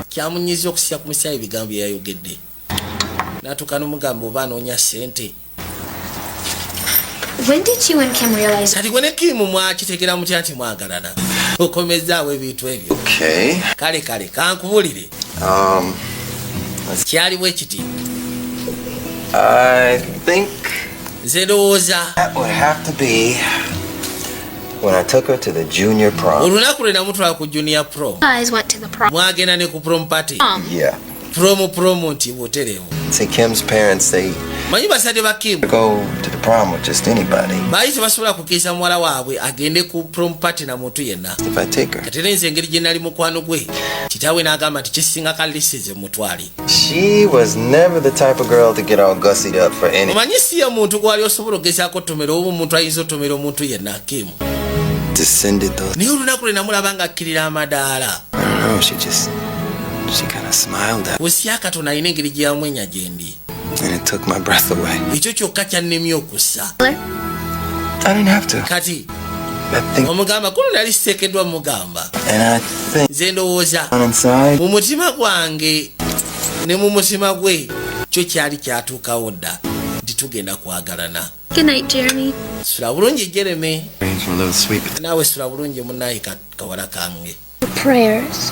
kyamunyiiza okusya ku musaayi ebigambo bye yayogedde, n'atuuka n'omugamba oba anoonya ssente. When did you and Kim realize Kati gwe ne Kimu mwakitegera mutya nti mwagalana? Okomezaawo ebintu ebyo. Okay. Kale kale, kankubulire. Kyaliwo ekiti. I think Nze ndowooza that would have to be when I took her to the junior prom. Olunaku lwe namutwala ku junior prom. Guys went to the prom? Mwagenda ne ku prom party. Yeah. Prom, prom nti butereevu. See, Kim's parents, they Manyi bazadde ba Kim go to the prom with just anybody. Baali tebasobola kukkiriza muwala waabwe agende ku prom party na muntu yenna. If I take her. Kati era nze engeri gye nali mukwano gwe, kitaawe n'agamba nti kisinga kalisize mutwale. She was never the type of girl to get all gussied up for any. Omanyi si ye muntu gwali osobola okugezaako otomera oba omuntu ayinza otomera omuntu yenna, Kimu. Descended those. Naye olunaku lwe namulaba ng'akkirira amadaala, I don't know. She kind of smiled at kusya katono alina engeri gye yamwenya gye ndi. And it took my breath away. Ekyo kyokka kyannemye okussa. I didn't have to. Kati I think, omugamba kuno nali siteekeddwa mugamba. And I think Nze ndowooza down inside, mu mutima gwange ne mu mutima gwe kyo kyali kyatuukawo dda nti tugenda kwagalana. Good night, Jeremy. Sula bulungi, Jeremy. Brains were a little sweet. But Naawe sula bulungi munaye, kawala kange. Prayers.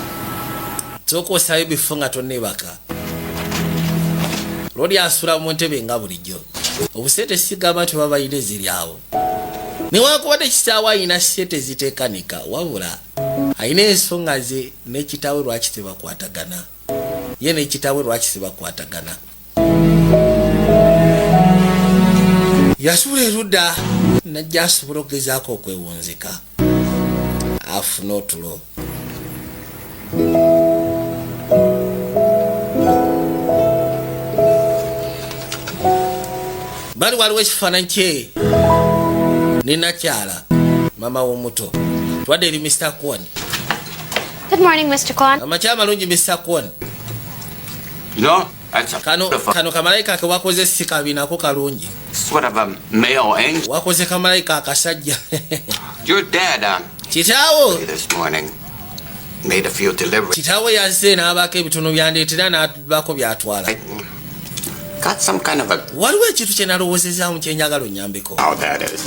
Sooka osayo ebifo nga tonneebaka. Lwoli asula mu ntebe nga bulijjo, obusente sigamba nti baba balina eziri awo, newankubadde kitaawe ayina sente ziteekanika, wabula ayina ensonga ze nekitaawe lwaki tebakwatagana, ye nekitaawe lwaki tebakwatagana. Yasuula erudda najja asobola okugezaako okwewunzika afune otulo. Bali waliwo ekifaananyi kye ne nakyala mama w'omuto. Twadde eri Mr Kwon. Good morning, Mr. Kwan. Amakya amalungi, Mr Kwon. You know, that's a Kano beautiful kano kamalayika ke wakoze si kabi, nako kalungi. Sort of a male angel. Wakoze kamalayika akasajja. Your dad, Kitaawo this morning made a few deliveries. Kitaawo yazze n'abaako ebitono byandeetera n'abaako byatwala. Got some kind of a Waliwo ekintu kye nalowoozezaamu kyenjagala onnyambeko. How that is.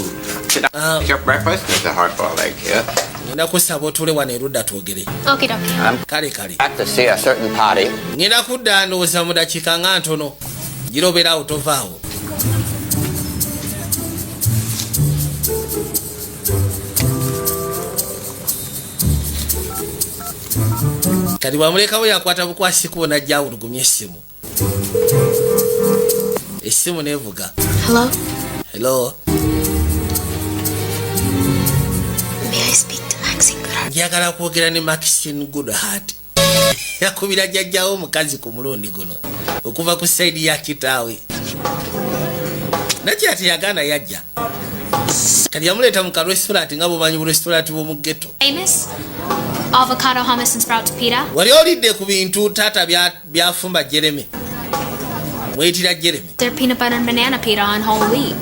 Should I your breakfast? There's a hard-boiled egg here. Ngenda kusaba otuule wano erudda twogere. Okie dokie. I'm Kale kale. back to see a certain party. Ngenda kudda ndowooza mu dakiika nga ntono, gira obeeraawo, tovaawo. Kati bwamulekawo yakwata bukwasi kubo najja awulugumya essimu, essimu nevuga. Hello? Hello. May I speak to Maxine Goodhart? Njagala kwogera ne Maxine Goodhart. Yakubira jjajjawo omukazi ku mulundi guno okuva ku side ya kitaawe. Nakira teyagaana yajja. Kati yamuleeta mu karestaurant nga bwomanyi bu restaurant bw'omu ghetto. Famous? Avocado hummus and sprouts pita. Wali olidde ku bintu taata byafumba? Jeremy, mweyitira Jeremy. Their peanut butter and banana pita on whole wheat.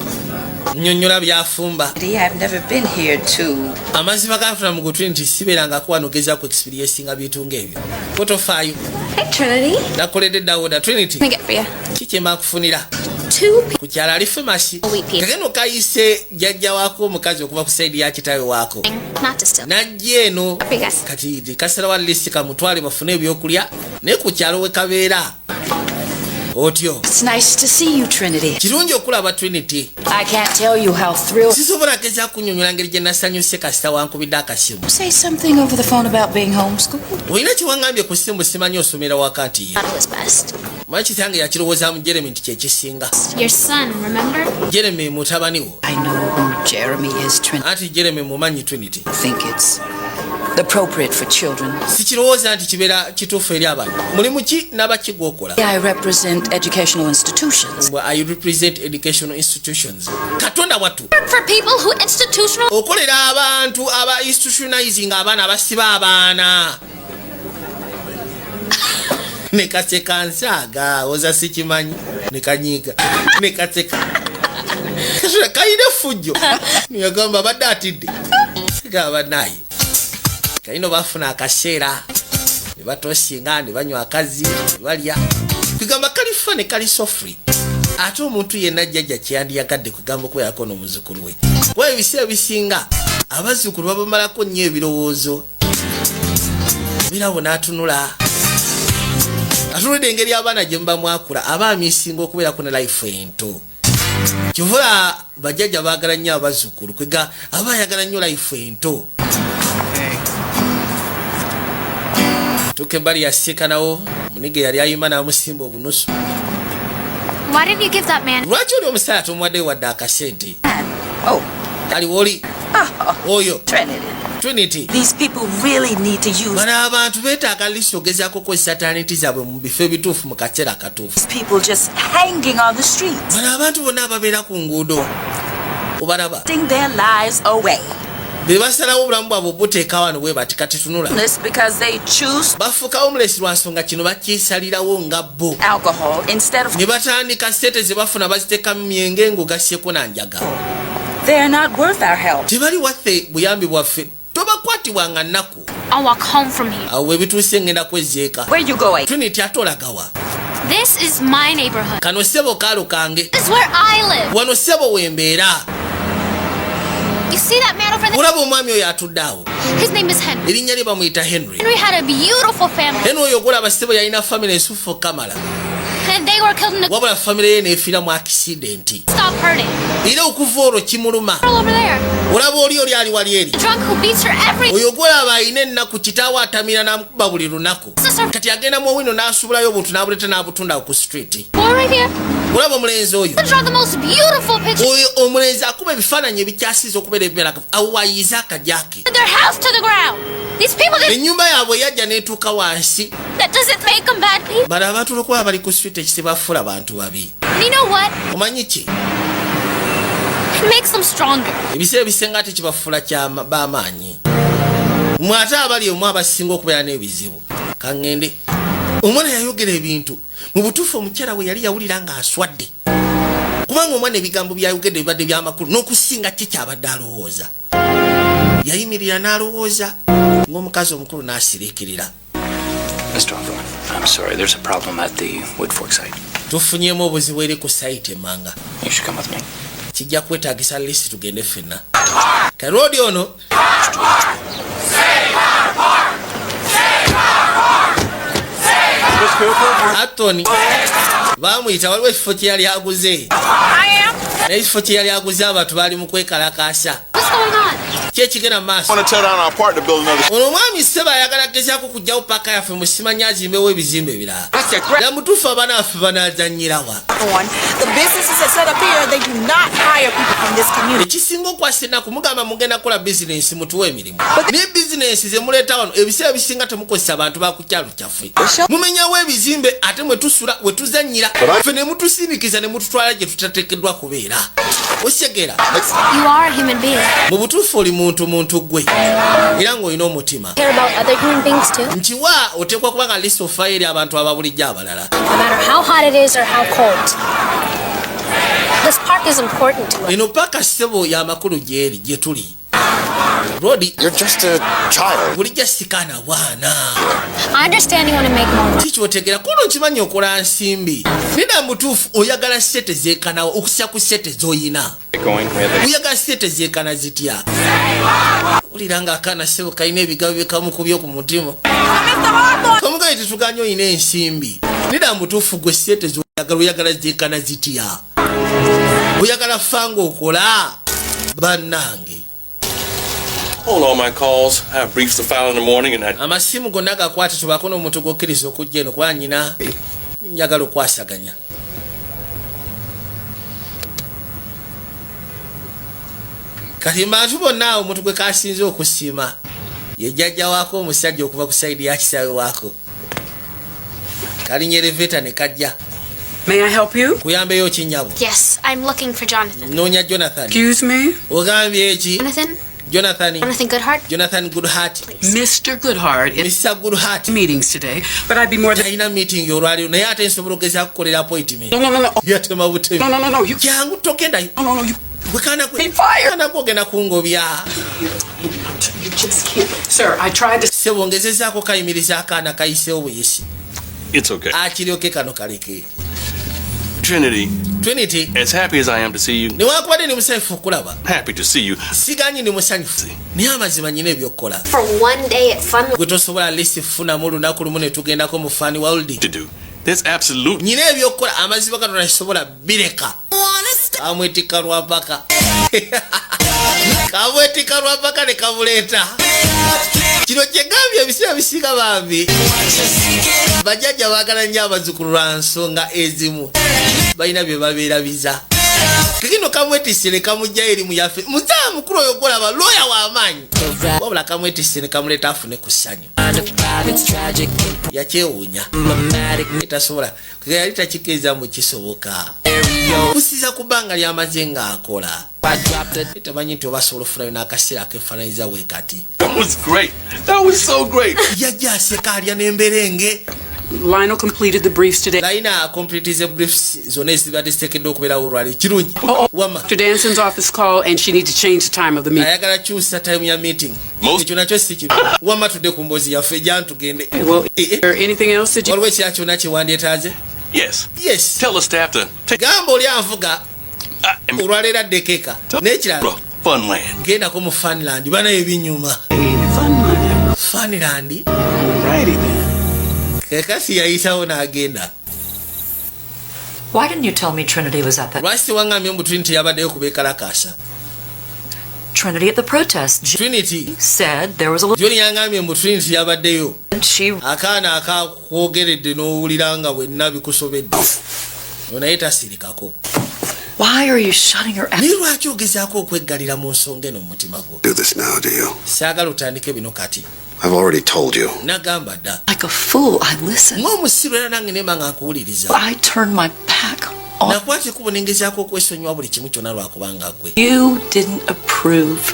Nnyonnyola byafumba. I've never been here to. Amazima ganfuna mu gutwi nti sibeerangako wano gezaku experiencinga bintu ng'ebyo, ko tofaayo. Hey, Trinity. Nakoledde dawuda, Trinity. Let me get for you. Kikyemba nkufunira? Two Ku kyalo ali famous. Wheat pizza. Kakeno kayise jjajja waako omukazi okuva ku side ya kitawe waako. Not to steal. Najja eno. For you guys. Kati kasera wa lisi kamutwale bafune ebyokulya, naye ku kyalo we kabeera otyo. It's nice to see you, Trinity. Kirungi okulaba, Trinity. I can't tell you how thrilled. Sisobola geza kunnyonnyola ngeri gye nasanyuse kasita wankubidde akasimu. Say something over the phone about being homeschooled. Olina kyewaŋŋambye ku ssimu, simanyi osomera waka nti ye. Thought it was best. Manyi kitange yakirowoozaamu Jeremy nti kyekisinga. Your son, remember? Jeremy mutabani wo. I know who Jeremy is, Trinity. Anti Jeremy mumanyi, Trinity. I think it's appropriate for children. Sikirowooza nti kibeera kituufu eri abaana. Mulimu ki nabaki gwokola? I represent educational institutions. Mbwe I represent educational institutions. Katonda wattu. For people who institutional Okolera abantu aba institutionalizing abaana, abasiba abaana. Ne kaseka nsaaga oza sikimanyi, ne kanyiiga ne kaseka. Katonda, kalina effujjo. Yagamba abadde atidde gaba naye kalina. Bafuna akaseera ne batosinga ne banywa akazzi ne balya, kugamba kalifa ne kali so free. Ate omuntu yenna jjajja kyeyandiyagadde kugamba okubeerako n'omuzzukulu we, kuba ebiseera ebisinga abazzukulu babamalako nnyo ebirowoozo. Birabo n'atunula atunulidde engeri abaana gye muba mwakula, aba amisinga okubeerako ne life ento. Kivula bajjajja baagala nnyo abazzukulu, kwega aba ayagala nnyo life ento. Tuuka ebbali yasiikanawo munige yali ayima n'amusimba obunusu. Why didn't you give that man Lwaki oli omusajja tomuwadde wadde akasente? Oh, Aliwo oli oyo. Trinity. Trinity. These people really need to use Bano abantu beetaaga lisi ogezaako okukozesa talenti zaabwe mu bifo ebituufu mu kaseera akatuufu. These people just hanging on the streets, Bano abantu bonna ababeera ku nguudo obalaba, putting their lives away. Be basalawo obulamu bwabwe obuteeka wano bwe bati. Kati tunula. This because they choose Bafuuka homeless lwa nsonga kino bakisalirawo nga bo. Alcohol instead of Ne batandika sente ze bafuna baziteeka mu myenge ng'ogasyeko nanjaga. They're not worth our help. Tebali waffe buyambi bwaffe, tobakwatibwanga nnaku. I'll walk home from here. Awo webituuse ngenda kwezzeeka. Where you going? Trinity, ate olagawa? This is my neighborhood. Kano ssebo kaalo kange. This is where I live. Wano ssebo wembeera. You see that man over there? Olaba omwami oyo atudde awo? His name is Henry. Erinnya lye bamuyita Henry. Henry had a beautiful family. Henry oyo ogulaba ssebo yalina famire ensufu kamala. And they were killed in a Wabula famire ye neefiira mu accident. Stop hurting. Era okuva olwo kimuluma. Girl over there. Olaba oli ali wali eri? The drunk who beats her every Oyo gwolaba alina ennaku, kitaawe atamira n'amukuba buli lunaku. Kati agenda mu owino n'asubulayo obuntu n'abuleeta n'abutunda ku street. Boy right here. Olaba omulenzi oyo? Draw the most beautiful picture. Oyo omulenzi akuba ebifaananyi ebikyasiza okubeera ebiberako awo wayize akajake. Their house to the ground. These people did Ennyumba yaabwe yajja n'etuuka wansi. That doesn't make them bad people. Bano abantu olwokuba bali ku street ekisibafuula bantu babi. And you know what? Omanyi ki? It makes them stronger. Ebiseera ebisinga ate kibafuula b'amaanyi. Mwe ate abali omu abasinga okubeera n'ebizibu. Kaŋŋende. Omwana yayogera ebintu mu butuufu. Omukyala we yali yawulira ng'aswadde, kubanga omwana ebigambo byayogedde bibadde byamakulu n'okusinga ki kyabadde alowooza. Yayimirira n'alowooza ng'omukazi omukulu n'asiriikirira. Mr. Hawthorne, I'm sorry, there's a problem at the Woodfork site. Tufunyemu obuzibu eri ku site emanga. You should come with me. Kijja kwetaagisa lisi tugende ffenna. Karoodi ono. Atoni bamuyita, waliwo ekifo kye yali aguze, naye ekifo kye yali aguze abantu baali mu kwekalakaasa. What's going on? Ki ekigenda mu maaso? Want to tear down our park to build another. Ono omwami sseba ayagala gezaako kugjawo paaka yaffe mu simanyi azimbewo ebizimbe ebirala. Era mutuufu abaana baffe banaazanyirawa? On the businesses that set up here, they do not hire people from this community. Ekisinga okwasa ennaku, mugamba mugenda kukola bizinensi, mutuwe emirimu, naye bizinensi zemuleeta wano ebiseera bisinga temukozesa bantu ba ku kyalo kyaffe. Mumenyawo ebizimbe ate mwe tusula we tuzannyira ffe ne mutusindikiza ne mututwala gye tutateekeddwa kubeera. Osegeera? You are a human being. Mu butuufu oli muntu muntu gwe, era ng'olina omutima. Care about other human beings too. Nkiwa oteekwa kuba nga list ofaayo eri abantu ababulijjo abalala. No matter how hot it is or how cold. This park is important to us. Eno paaka ssebo y'amakulu gyeri gye tuli. Rodi. You're just a child. Bulijja sikaana bwana. I understand you want to make more money. Kikyotegera kuno nkimanyi okola nsimbi nina mutuufu oyagala sente zeekanawo okusya ku sente z'oyina. Oyagala sente zeekana zitya? Wulira nga akaana ssebo kalina ebigabo byekamukubye ku mutima. Kamugaye tetuganye oyina ensimbi nina mutuufu gwe sente zoyagala oyagala zeekana zitya? Oyagala fanga okola bannange. Hold all my calls. I have briefs to file in the morning and I Amasimu gonna gakwate tubaako n'omuntu gwokkiriza okujja eno kuba nyina njagala okwasaganya. Kati bantu bonna awo omuntu gwe kasinze okusiima ye jjajja waako omusajja okuva ku side ya kisaawe waako. Kalinnya elevator ne kajja. May I help you? Kuyambeyo ki nnyabo? Yes, I'm looking for Jonathan. Nnoonya Jonathan. Excuse me? Ogambye eki? Jonathan? Jonathan. Jonathan Goodhart? Jonathan Goodhart. Mr. Goodhart is Mr. Goodhart. meetings today, but I'd be more than Talina meeting olwaleero naye ate nsobola okugezaako kukolera appointment. No, no, no, no. Yatema butemi. No, no, no, no. You Jangu togendayo. No, no, no. You Gwe kaana gwe. Be fired. Kaana gwe ogenda kungobya. You just can't. Sir, I tried to Ssebo ngezezaako kayimiriza akaana kayiseewo buyisi. It's okay. Akiryoke kano kaleke. Trinity, Trinity, as happy as I am to see you, newankubadde ndi musanyufu okulaba. happy to see you. Siganyi ndi musanyufu. Naye amazima nyina ebyokukola. For one day at Fun Gwe tosobola list funamu olunaku lumu ne tugendako mu Fun World. To do. There's absolutely Nyina ebyokukola amazima Katonda kisobola bireka. Kamwetikka lwa mpaka. Kamwetikka lwa mpaka ne kamuleeta. Kino kyegambye ebiseera bisinga bambi. Bajjajja baagala nnyo abazzukulu lwa nsonga ezimu. Balina bye babeerabiza. Kino kamwetisse ne kamuggyayo eri mu yaffe. Muzaala mukulu oyo gw'olaba looya w'amaanyi. Wabula kamwetisse ne kamuleeta afune ku ssanyu. Yakyewuunya. Tasobola. Yali takikkiriza mbu kisoboka. Kusiza ku bbanga ly'amaze ng'akola. Tamanyi nti oba asobola okufunayo n'akaseera akeefaananyiriza bwe kati. That was great. That was so great. Yajja aseka alya n'emberenge. Lionel completed the briefs today. Layina complete briefs zonna ezibadde ziteekeddwa okubeerawo olwali kirungi. Wamma. Dr. Danson's office called and she needs to change the time of the meeting. Ayagala kyusa time ya meeting. Ekyo nakyo si kibi. Wamma tudde ku mboozi yaffe ejja tugende. Well, is there anything else that you Waliwo ekirala kyonna kye wandyetaaze? Yes. Yes. Tell the staff to take Gamba oli anvuga olwaleero addeko eka. N'ekirala Funland. Gendako mu Funland bana ebinyuma. Funland. Alrighty then. Kakasi yayisawo n'agenda. Why didn't you tell me Trinity was at that? Lwaki tewaŋŋambye mbu Trinity yabaddeyo ku beekalakaasa? Trinity at the protest. Trinity said there was a little. Joni yaŋŋambye mbu Trinity yabaddeyo. She Akaana akakwogeredde n'owulira nga bwenna bikusobedde. Naye tasirikako. Why are you shutting her out? Naye lwaki ogezaako okweggalira mu nsonga eno mu mutima gwo? Do this now, do you? Saagala otandike bino kati. I've already told you. Nagamba dda. Like a fool, I listened. Ng'omusiru era nange nemba nga nkuwuliriza. I turned my back on Nakwata ekkubo ne ngezaako okwesonyiwa buli kimu kyonna lwakubanga ggwe. you. Didn't approve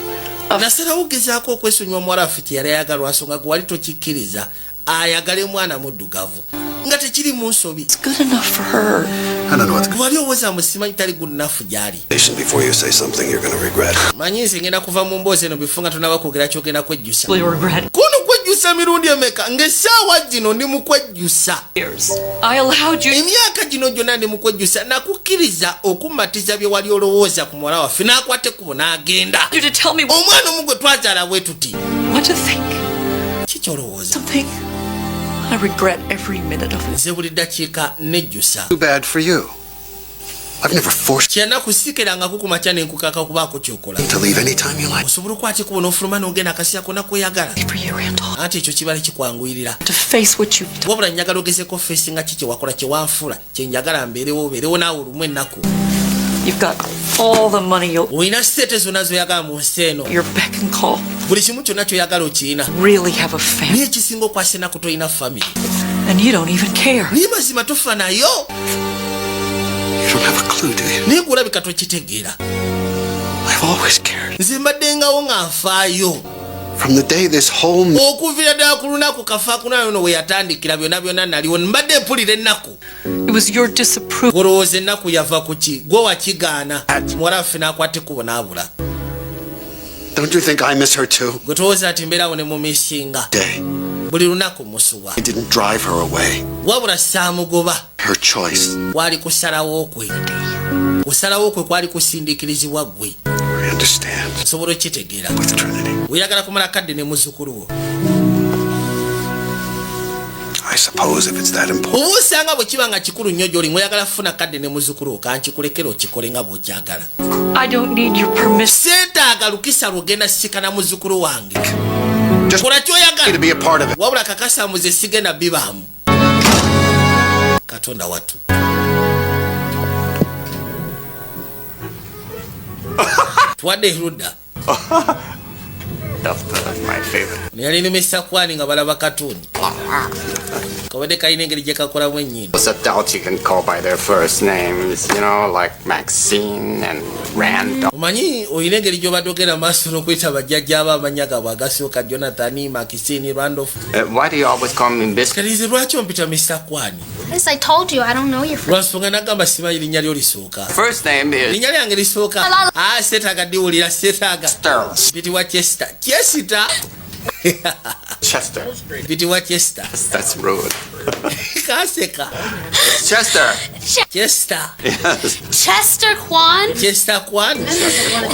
of Nasalawo ogezaako okwesonyiwa muwala waffe kye yali ayagala lwansonga gwe wali tokikkiriza ayagale mwana muddugavu nga tekiri mu nsobi. good enough for her. I don't know what's Wali owooza musimanyi tali good enough gy'ali. before you say something you're going to regret. Manyi nze ngenda kuva mu mboozi eno bifu nga tonaba kwogera kyogenda kwejjusa. We regret Kuno kwejjusa emirundi emeka ng'essaawa gino ndi mu kwejjusa. years. I allowed you. Emyaka gino gyonna ndi mu kwejjusa nakukkiriza okumatiza bye wali olowooza ku muwala waffe n'akwata ekkubo n'agenda. You to tell me Omwana omu gwe twazaala bwe tuti. what to think. Kikyolowooza. Something I regret every minute of it. Nze buli ddakiika nejjusa. Too bad for you. I've never forced Kyanaku sikerangako ku makya ne nkukaka okubaako ky'okola. you to leave anytime you like. Osobola okwata ekkubo n'ofuluma n'ogenda akaseera konna kweyagala. For you, Randall. Anti ekyo kibale kikwanguyirira. To face what you've done. Wabula njagala ogezeko face nga ki kye wakola kye wanfuula kye njagala mbeerewo obeerewo naawe olumu ennaku. You've got all the money you'll Olina ssente zonna z'oyagala mu nsi eno. your beck and call. Buli kimu kyonna ky'oyagala okirina. Really have a family. Naye ekisinga okwasa ennaku tolina family. And you don't even care. Naye mazima tofa nayo. You don't have a clue, do you? Naye gulabika tokitegeera. I've always cared. Nze mbaddengawo nga nfaayo. From the day this whole Okuviira ddala ku lunaku kafaakunayo no we yatandikira byonna byonna naliwo mbadde mpulira ennaku. It was your disapproval. Olowooza ennaku yava ku ki? Gwe wakigaana. Muwala waffe n'akwata ekkubo n'abula. Don't you think I miss her too? Gwe towooza nti mbeerawo ne mumissinga? Day. Buli lunaku musuwa. I didn't drive her away. Wabula saamugoba. Her choice. Kwali kusalawo kwe, kusalawo kwe kwali kusindiikirizibwa ggwe. I understand. Nsobola okitegeera. With Trinity. Oyagala kumala kadde ne muzzukulu wo. I suppose if it's that important. Oba osanga bwe kiba nga kikulu nnyo gy'oli, ng'oyagala kufuna kadde ne muzzukulu wo, kankikulekera okikole nga bw'okyagala. I don't need your permission. Seetaaga lukisa lwogenda sisikana muzzukulu wange. Just Kola kyoyagala. to be a part of it. Wabula kakasa muze sigenda bibaamu. Katonda wattu, twadde erudda. My favorite. Ono yali ne Kwani nga balaba katuni kabadde kalina engeri gye kakolamu ennyindo. Those adults you can call by their first names, like Maxine and Randolph. Omanyi olina engeri gy'obadde ogenda maaso n'okuyita bajjajja abo amannya gaabwe agasooka, Jonathan, Maxine, Randolph. Why do you always call me Miss? Kati nze lwaki ompita Mr Kwani? As I told you, I don't know your first. Lwansonga nagamba simanyi linnya lyo lisooka. First name is Linnya lyange lisooka? Ah, seetaaga diwulira, seetaaga. Mpitibwa Chester, Chester. Chester. Mpitibwa Chester. That's rude. Kaseka. Chester. Chester. Yes. Chester Kwan? Chester Kwan,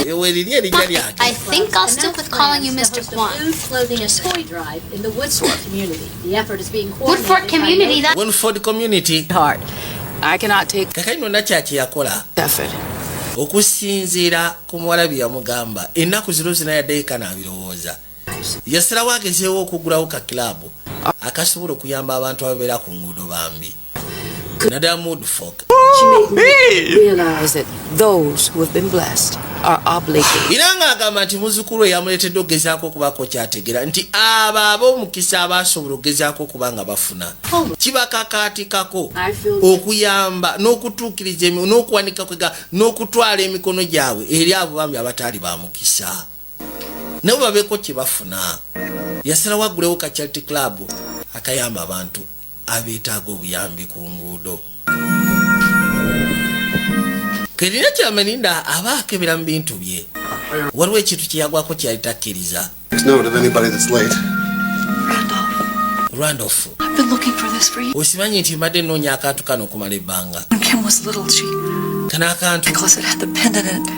ewe liri erinnya lyange. I think I'll stick with calling you Mr. Kwan. Food, clothing, and toy drive in the Woodford community. The effort is being Woodford coordinated by community, that Woodford community. Hard. I cannot take Kakali nonna kyaki yakola effort. Okusinziira ku muwala bye yamugamba ennaku zino zina yaddeyo kanaabirowooza, yasalawo agezeewo okuggulawo ka kilaabu akasobola okuyamba abantu ababeera ku nguudo bambi, naddala Woodfork. She made me realize that those who have been blessed are obligated Era ng'agamba nti muzzukulu we yamuleetedde okugezaako okubaako kyategeera nti abo ab'omukisa abasobola okugezaako okuba nga bafuna kibakakaatikako okuyamba n'okutuukiriza n'okuwanika kwega n'okutwala emikono gyabwe eri abo bambi abataali ba mukisa, nabo babeeko kye bafuna. Yasalawo aggulewo ka charity club akayamba abantu abeetaaga obuyambi ku nguudo. Kerina kyamalinda aba akebera mu bintu bye, waliwo ekintu kyeyagwako kyeyali takkiriza. Takes note of anybody that's late. Randolph. I've been looking for this for years. Osimanyi nti mbadde nnoonya akantu kano okumala ebbanga. When Kim was little, she Kano akantu necklace that had the pendant in it.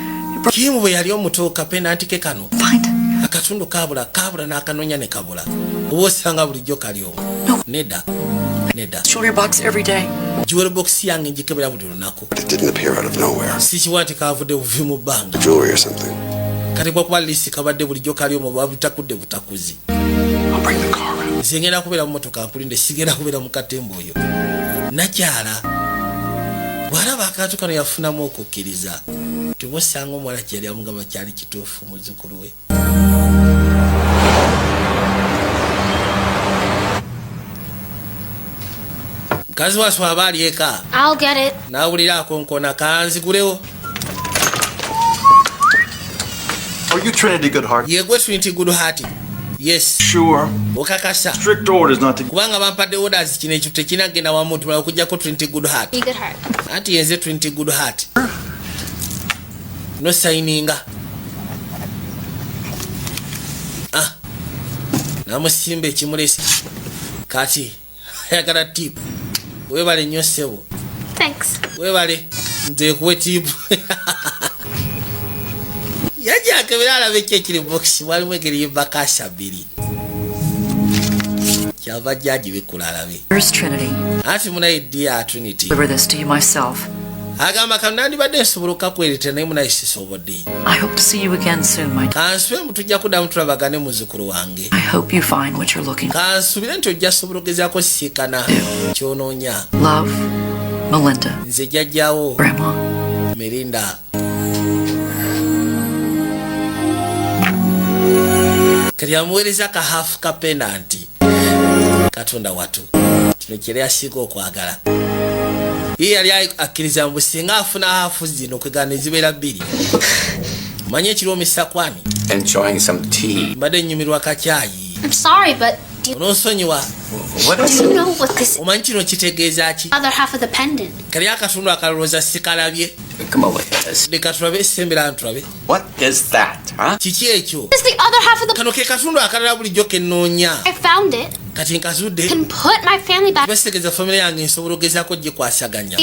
Kimu bwe yali omuto, kapendant ke kano. Find Akatundu kabula kabula n'akanoonya ne kabula. Oba osanga bulijjo kali omwo? Nedda, nedda. Jewelry box every day. Jewelry box yange njikebera buli lunaku. But it didn't appear out of nowhere. Sikiwa nti kavudde buvi mu bbanga. Jewelry or something. Kati kuba lisi kabadde bulijjo kali omwo, babutakudde butakuzi. I'll bring the car around. Nze ngenda kubeera mu motoka nkulinde, sigenda kubeera mu katemba oyo. Nakyala bw'alaba akantu kano yafunamu okukkiriza tiba osanga omuwala kyeyali amugamba kyali kituufu, muzzukulu we. Mukazi waswe aba ali eka. I'll get it. N'awulira akonkona, kanzigulewo. Are you Trinity Goodheart? Yegwe Trinity Goodheart? Yes. Sure. Okakasa? Strict orders not to. Kubanga bampadde orders, kino ekintu tekinagenda wa muntu mulala okugjako Trinity Goodheart. Be good heart. Anti yenze Trinity Goodheart, no signinga. Ah, namusimba ekimulesi, kati ayagala tip. Webale nnyo ssebo. Thanks. Webale, nze kuwe tip. Yajja akebera alabe ki ekiri bokisi, walimu engeri yebakasa bbiri, kyava jja agibikula alabe. Here's Trinity. Anti munaye, dear Trinity. Deliver this to you myself. Agamba kano nandibadde nsobola okakweretera, naye munaye sisobodde. I hope to see you again soon, my Kansube tujja kuddamu tulabagane, muzzukulu wange. I hope you find what you're looking for. Kansubire nti ojja sobola ogezaako sisinkana kyonoonya. Love, Melinda. Nze jjajjawo. Grandma. Melinda. Kati amuweereza ka half ka pendant. Katonda watu, kino kyeri asinga okwagala. Ye yali akkiriza mbu singa afuna half zino kwegana ezibeera bbiri. Manye ekirwomesa kwani. Enjoying some tea. Mbadde nnyumirwa kakyayi. I'm sorry, but Onoonsonyiwa. Do you know what this Omanyi kino kitegeeza ki? other half of the pendant? Kali akatundu akalowooza sikalabye. Come over here. Leka tulabe, sembera ntulabe. What is that, huh? Kiki ekyo? It's the other half of the. Kano ke katundu akalala bulijjo ke nnoonya. I found it. Kati nkazudde. Can put my family back. Basitegeeza famire yange nsobola ogezaako gikwasaganya.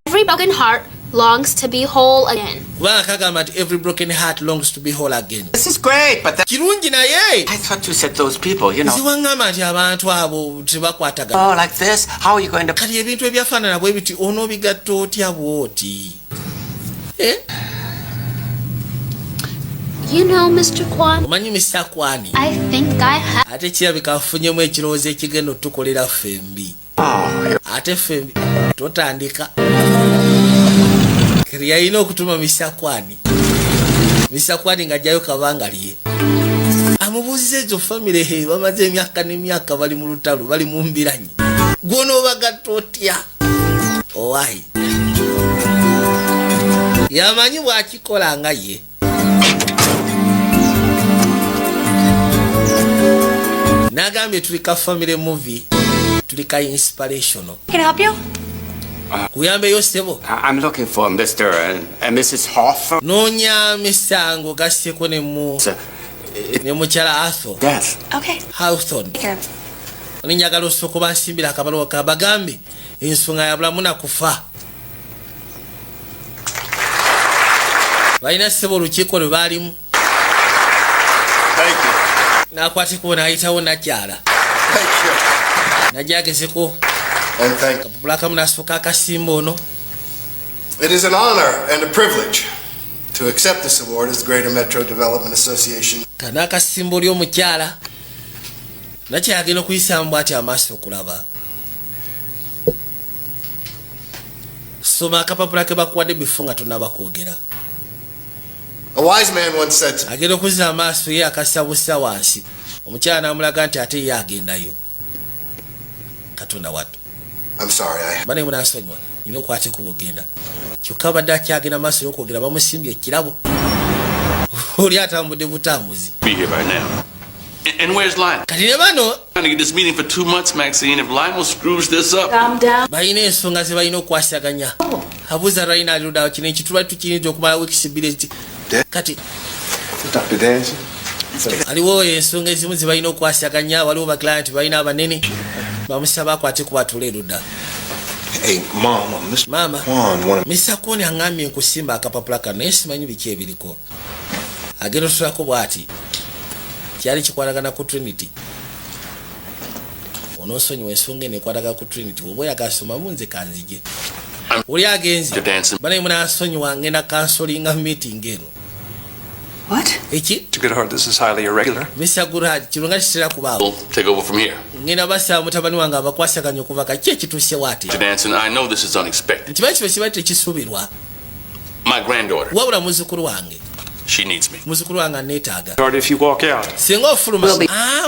Every broken heart longs to be whole again. Kubanga kagamba nti every broken heart longs to be whole again. This is great, but that, Kirungi, naye I thought you said those people. Nze waŋŋamba nti abantu abo tebakwatagana. Oh, like this? How are you going to Kati ebintu ebyafaanana bwe biti onoobigatta otya bw'oti? Eh? You know, Mr. Kwan, Omanyi Mr. Kwani, I think I have. ate kirabika afunyemu ekirowoozo ekigenda otukolera ffembi. Ate ffembi totandika. Keri yalina okutuma Mr. Kwani, Mr. Kwani ng'ajjayo kabanga lye amubuuziza ezo famire he bamaze emyaka n'emyaka bali mu lutalo, bali mu mbiranyi, gwonoobagatta otya? Owaayi yamanyi bw'akikola nga ye. N'agambye tuli ka family movie, tuli ka inspirational. Can I help you? Kuyambeyo, ssebo? I'm looking for Mr. and Mrs. Hoffer. Noonya misango gasseko ne mu ne mukyala Arthur. Death. Okay. Hawthorne. Take care of it. Oli njagala osooka bansimbira akabaluwa ka bagambe ensonga ya bulamu na kufa. Balina, ssebo, olukiiko lwe baalimu. Thank you. N'akwateko n'ayitawo nakyala. Thank you. Najja agezeko And thank kapapula akamu n'asooka akasimba ono. It is an honor and a privilege to accept this award as the Greater Metro Development Association Kano akasimba oli omukyala nakyagenda okuyisaamu bwati amaaso okulaba. Soma akapapula ke bakuwadde bifu nga tonaba kwogera. A wise man once said to Agenda okuzza amaaso ye akassa bussa wansi, omukyala n'amulaga nti ate ye agendayo. Katonda wattu. I'm sorry, I Bane munansonyiwa, nina okwate kubugenda. Kyokka abadde akyagenda maaso y'okwogera, bamusimbye ekirabo. Oli atambudde butambuzi. Be here by now. And where's Lionel? Kati ne bano Trying to get this meeting for 2 months, Maxine. If Lionel screws this up, Calm down. Balina ensonga ze balina okwasaganya. Abuuza Lionel aluddawo. Kino ekitulwa tukiyinza okumala wiikisi 2 ezi kati. Dr. Danson? Aliwo ensonga ezimu ze balina okwasaganya. Waliwo baclient balina abanene bamusaba akwate kubatula erudda. Hey, Mom, Mr. Maama. Kwan wanted Mr. Kwan aŋŋambye nkusimba akapapula kano, naye simanyi biki ebiriko. Agenda otulako bw'ati kyali kikwatagana ku Trinity. Onoosonyiwa, ensonga eno ekwatagana ku Trinity, oba oyagala somamu, nze kanzije. Oli agenze. Mr. Danson. Banaye munansonyiwa, ngenda cancelinga meeting eno. What? Eki? Mr. Goodhart, this is highly irregular. Mr. Goodhart, kino nga kitera kubaawo. We'll take over from here. Ngenda basaba mutabani wange abakwasaganya okuva kaki ekituuse waati. Mr. Danson, I know this is unexpected. Nkimanyi kino kiba tekisuubirwa. My granddaughter, Wabula muzzukulu wange, she needs me. muzzukulu wange aneetaaga. Hard if you walk out. Singa ofuluma,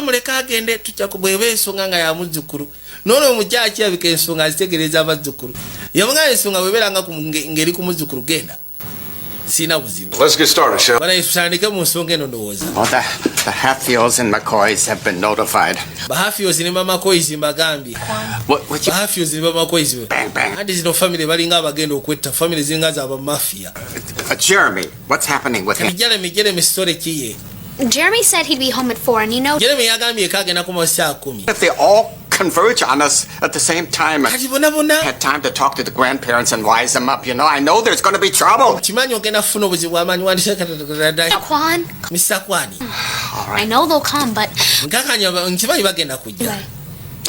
muleke agende, tujja bweba ensonga nga ya muzzukulu. Noono omukyala kirabika ensonga azitegereza abazzukulu. Yamugaa ensonga bwebeera nga ng'eri ku muzzukulu, genda, siina buzibu. Let's get started, shall we? Banaye tutandike mu nsonga eno ndowooza. Well, the Hatfields and McCoys have been notified. Bahafios ne bamakoizi mbagambye. What you, Bahafios ne bamakoizi. Bang, bang. Anti zino famire balinga abagenda okwetta, famire ziringa zabamafiya. Jeremy, what's happening with Kati him? Jeremy, Jeremy story kiye? Jeremy said he'd be home at 4, and you know, Jeremy yagambye ko agenda kuma saa 10. If they all converge on us at the same time, I Kati bonna bonna had time to talk to the grandparents and wise them up. I know there's going to be trouble. Kimanyi ogenda kufuna obuzibu bw'amaanyi wandisa. Kwan, Mr. Kwani. I know they'll come, but Nkakanya nkimanyi bagenda kujja.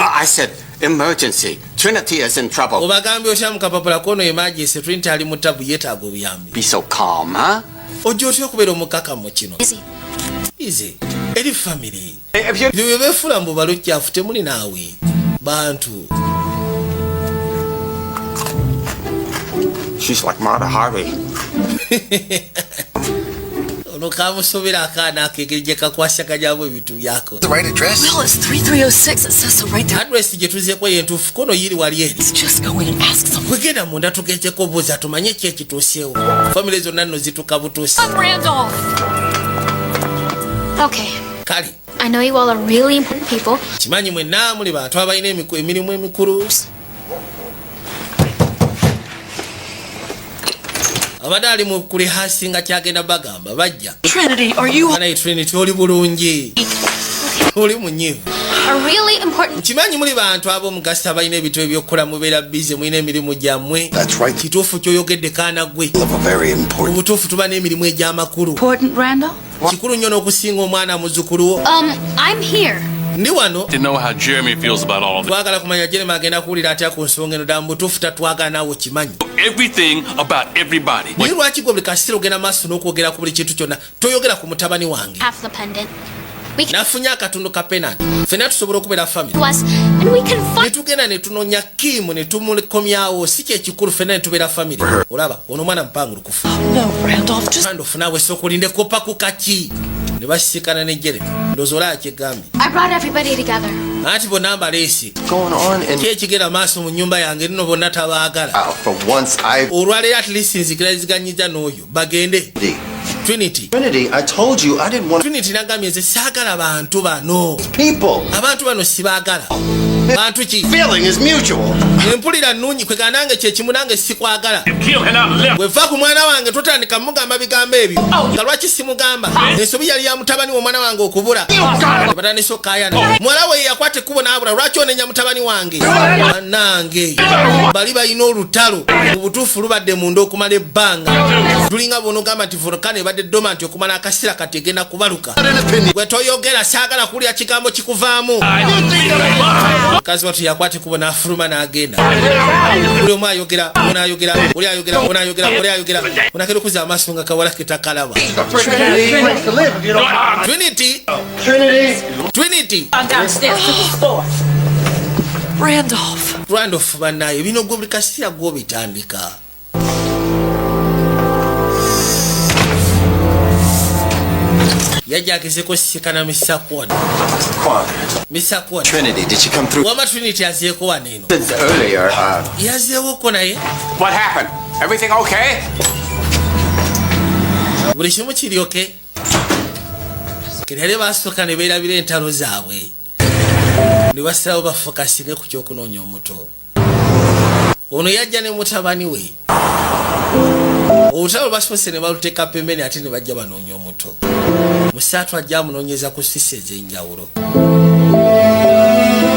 I said emergency. Trinity is in trouble. Obagambye otya mu kapapula kono emergency, Trinity ali mu tabu, yeetaaga obuyambi. Be so calm, huh? Ojja otya okubeera omukakamu kino? Busy. Ize eri famire. If you Ebyo bye beefuula mbu balukyafu, temuli naawe bantu. She's like Marta Harvey. Ono kamusobera akaana ako engeri gye kakwasaganyaamu ebintu byako. The right address? Will, it's 3306. It says so right there. Address gye tuzeeko yentuufu kono yiri wali eri. Let's just go in and ask someone. Kwegenda munda tugezeko obuuza tumanye ki ekituuseewo. Famire zonna nno zituuka butuusi. I'm Randolph. Okay. Kale. I know you all are really important people. Kimanyi mwenna muli bantu abalina emirimu emikulu. Abadde ali mu kulihasinga kyagenda bagamba bajja. Trinity, are you Naye Trinity, oli bulungi? Oli munyiivu? Are really important. Nkimanyi muli bantu ab'omugaso abalina ebintu ebyokukola, mubeera busy, mulina emirimu gyammwe. Kituufu kyoyogedde, kaana gwe. Of a very important. Mu butuufu tuba n'emirimu egy'amakulu. Important, Randall? Kikulu nnyo n'okusinga omwana muzzukulu wo. I'm here. Ndi wano. To know how Jeremy feels about all of this. Twagala kumanya Jeremy agenda kuwulira atya ku nsonga eno. Ddala mu butuufu tatwagala, naawe okimanyi. Everything about everybody. Naye lwaki gwe buli kaseera ogenda maaso n'okwogera ku buli kintu kyonna, toyogera ku mutabani wange? Half the pendant. We can Nafunye akatundu ka pendant, ffenna tusobola okubeera family. To us, and we can Ne find. tugenda ne tunoonya Kiimu ne tumukomyawo, si kyekikulu, ffenna ne tubeera family. Olaba ono omwana mupangulukufu. No, Randolph, just Randolph, naawe sooka kopa ku kaki. Ne basisikana ne Jeremy, ndowooza olaba kyegambye. I brought everybody together. Anti bonna mbaleese. Going on in Ki ekigenda maaso mu nnyumba yange nno? Bonna tabaagala. Wow, for once I Olwaleero at least nzikiriziganyizza n'oyo bagende. Trinity. Trinity, I told you I didn't want Trinity, nagambye nze saagala bantu bano. People. Abantu bano sibaagala. Bantu ki? Feeling is mutual. Empulira nnungi kwega nange kyekimu, nange sikwagala. Kim had not left. Bweva ku mwana wange, totandika mugamba bigambo ebyo. Nga lwaki simugamba? Ensobi yali ya mutabani w'omwana wange okubula. Batandise okkaayana. Muwala we yakwata ekkubo n'abula, lwaki onenya mutabani wange? Bannange, bali balina olutalo mu butuufu lubadde munda okumala ebbanga. Tulinga bw'onogamba nti volcano ebadde dormant okumala akaseera, kati egenda kubaluka. Gwe toyogera, saagala kuwulira kigambo kikuvaamu. Mukazi wattu yakwata ekkubo n'afuluma n'agenda. Buli omu ayogera, ono ayogera, oli ayogera, ono ayogera, oli ayogera. Onakera okuzza amaaso nga kawala ke takalaba. Trinity, Trinity. Downstairs to the store. Randolph. Randolph, bannaye, bino gwe buli kaseera gw'obitandika. Yajja agezeko sisikana Mr. Kwon. Quan. Mr. Kwon. Trinity, did she come through? Wama Trinity azeeko wano eno? Since earlier, Yazeewoko naye? What happened? Everything okay? Buli kimu kiryoke keryali basooka ne beerabira entalo zaabwe ne basalawo bafokasinge ku kyokunoonya omuto. Ono yajja ne mutabani we. Olutalo basoose ne baluteeka pembeni, ate ne bajja banoonya omuto. Musaatu ajja amunoonyeza ku sisi ez'enjawulo.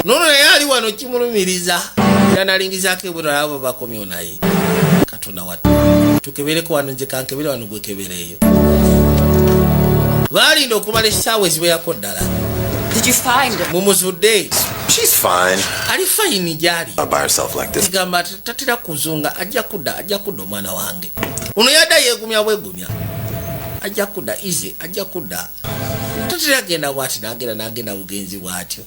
Noono naye ali wano kimulumiriza era nalingizaako ebweru alaba bakomyewo, naye Katonda wattu, tukebereko wano, nze kankebere wano, gwekebereeyo. Baalinda okumala essaawa eziwerako ddala. Did you find her? Mumuzudde? She's fine. Ali fine gyali. Not by herself like this. Kigamba tatera kuzunga, ajja kudda, ajja kudda. Omwana wange ono yadda yeegumya bwegumya, ajja kudda ize, ajja kudda, tatera genda bwati nagenda nagenda bugenzi bwatyo.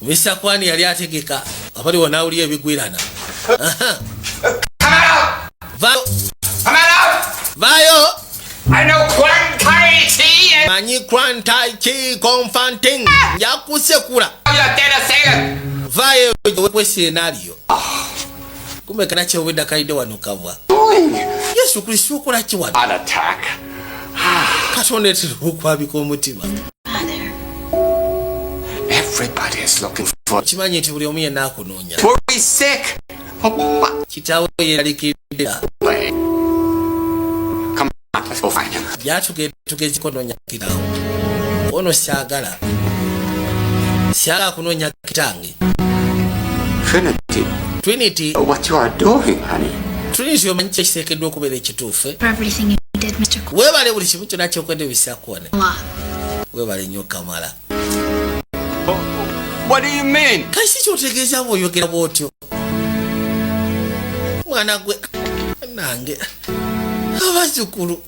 Mr. Kwani yali ategeka abali wonawulira ebigwirana. Aha. Vaayo. Vaayo. I know Quan Tai Chi and Manyi Quan Tai Chi Confanting njakusekula. You're dead assailant. Vaayo wekwe scenario kumbe kana kyobwedda kalidde wano kabwa. Yesu Kristo, okola ki wano? An attack. Katonda etera okwabika omutima. Everybody is looking for. Kimanyi nti buli omu yenna akunoonya. Worry sick. Kitaawe yeeralikidde. Come on, let's go find him. Gyatugezeko noonya kitaawe ono. Saagala, saagala kunoonya kitange. Trinity, Trinity. What you are doing, honey? Trinity, omanyi kyekiteekeddwa okubeera ekituufu? For everything you did, Mr. Kwon. Weebale buli kimu kyonna kyokwedde bisakwone. A lot. Weebale nnyo kamala. What do you mean? Kasi kyotegeeza bw'oyogera bw'otyo, mwana gwe? Nange abazzukulu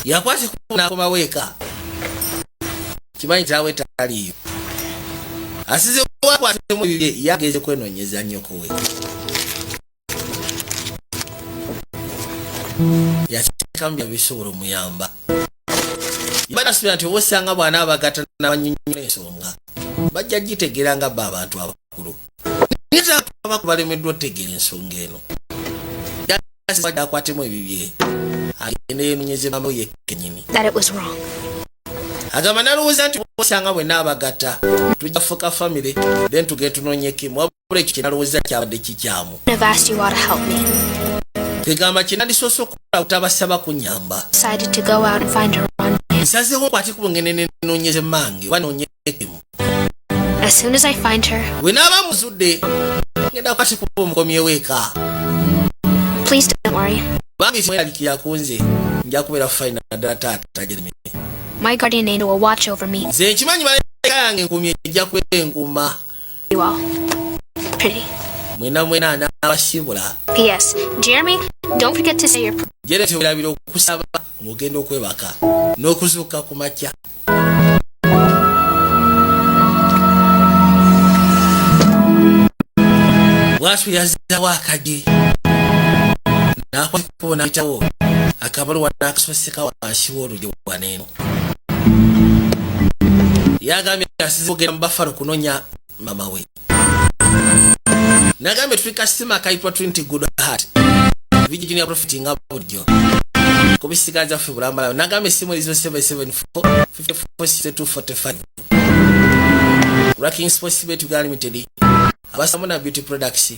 yakwata nakomawo eka, kimanyi taawe taliiyo, asize wakwatemu ebibye, yageze kwenonyeza nnyoko we. Yateekamu byabisobola omuyamba. Banasubira nti oba osanga bw'anaabagatta n'abanyonnyola ensonga bajja gitegeera nga bo abantu abakulu, naye abaku balemeddwa otegeera ensonga eno. Akwatemu ebibye, agende yenunyeze mama we kennyini. That it was wrong. Agamba nalowooza nti osanga bwe naabagatta tujja fuka family, then tugende tunoonye Kimu, wabula ekyo kyenalowooza kyabadde kikyamu. I've asked you all to help me. Kegamba kyenandisoose okukola kutabasaba kunyamba. Decided to go out and find her on my Nsazeewo nkwate kubo ngende nenoonyeze mange oba noonye Kimu. As soon as I find her, Bwe naaba muzudde, ngenda kwate kuba omukomyewo eka. please don't worry. Bambi mweraliikirira ku nze, nja kubeera fine naddala taata Jeremy. My guardian angel will watch over me. Nze nkimanyi malayika yange enkuumi ejja kubeera You all. Pretty. Mwena mwena n'abasibula. P.S. Jeremy, don't forget to say your Jere, tewerabira okusaba ng'ogenda okwebaka n'okuzuuka ku makya. Bwatyo yazzawo akagi n'akwata nayitawo akabaluwa n'akasoseka wansi w'oluggi waneeno. Yagambye asize ogenda mu Buffalo kunonya mama we. Nagambye tuli kasima akayitwa Trinity Good Heart Viji Junior Prophet nga bulijjo kubisigaza ffe bulambala. Nagambye esimu erizo 774 54 Racking Sports Bet Uganda Limited, abasamuna Beauty Products,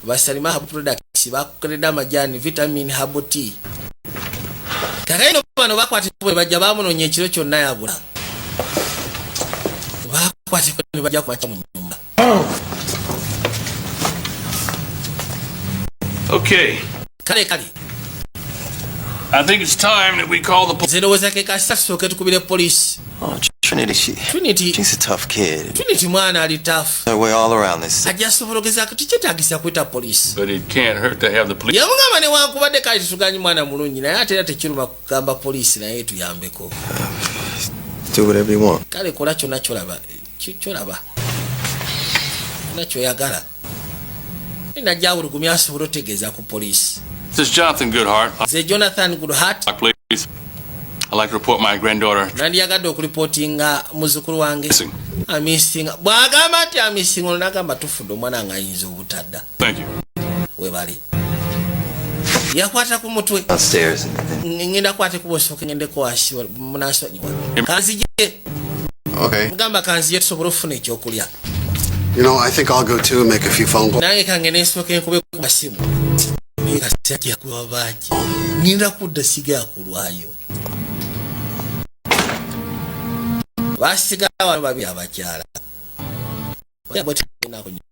basalima Herbal Products, bakukoledde amajani vitamin herbal tea. Kakaino bano bakwatibwa bajja bamunoonya ekiro kyonna yabula. Bakwatibwa ne bajja kumakya mu nyumba. Okay. Kale kale. I think it's time that we call the police. Nze ndowooza ke kasita tusooke tukubire poliisi. Oh, Trinity, she, Trinity. she's a tough kid. Trinity mwana ali tough. Her way all around this. Ajja sobola ogezaako, tikyetaagisa kuyita poliisi. But it can't hurt to have the police. Yamugamba newankubadde kale tetuganyi mwana mulungi, naye ate era tekiruma kugamba poliisi naye tuyambeko. Do whatever you want. Kale kola kyonna kyolaba, kyolaba kyonna kyoyagala. Najja awulugumya asobole otegeeza ku poliisi. This is Jonathan Goodhart. Nze Jonathan Goodhart. Please. I'd like to report my granddaughter. Nandyagadde okulipootinga muzzukulu wange amissinga. Bw'agamba nti amissinga, ono nagamba tufudde, omwana nga ayinza obutadda. Thank you. Webali yakwata ku mutwe. Downstairs and Ngenda kwate kuba osooke ngendeko wansi, munansonyiwa, kanzije. Okay. Mugamba kanzije tusobole okufuna ekyokulya. I think I'll go too and make a few phone calls. Nange kange nensooka enkube ku masimu, naye kasajja kuba bangi ngenda kudda siga kulwayo. Basigala wano babiri abakyala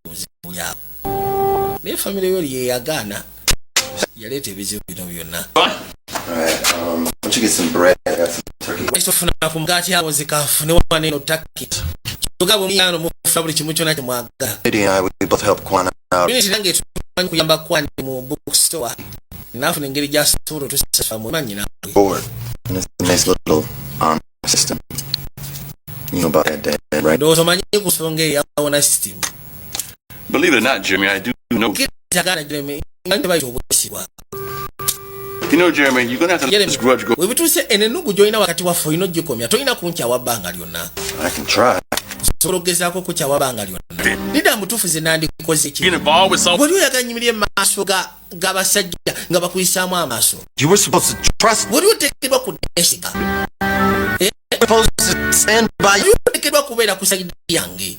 buzibu lyabo, naye famire yo yeyagaana yaleeta ebizibu bino byonna. All right. Why don't you get some bread? I got some turkey. Tofuna ku mugaati awo zikafune waneno turkey kyogaba omuyano mufuna buli kimu kyonna kyemwagala. Lady and I, we both helped Quan out. Trinity nange tumanyi kuyamba Kwani mu bookstore, naafuna engeri gyasobola otusasula mu manyi naawe. Board. And it's a nice little honor system. You know about that, Dad, right? Ndowooza omanyi ku nsonga eyo ya honor system. Believe it or not, Jeremy, I do know. Kyagaana Jeremy nga tebayita obwesigwa. Jeremy, you're gonna have to let this grudge go. We bituuse eno ennugu gy'olina wakati waffe olina ogikomya, tolina kunkyawa bbanga lyonna. I can try. Osobola okugezaako okukyawa bbanga lyonna lidda mutuufu ze nandikoze ki? Get involved with something. Wali oyagala nyimirire mu maaso g'abasajja nga bakuyisaamu amaaso. You were supposed to trust. Wali oteekeddwa kunneesiga. Supposed to stand by Wali oteekeddwa kubeera ku side yange.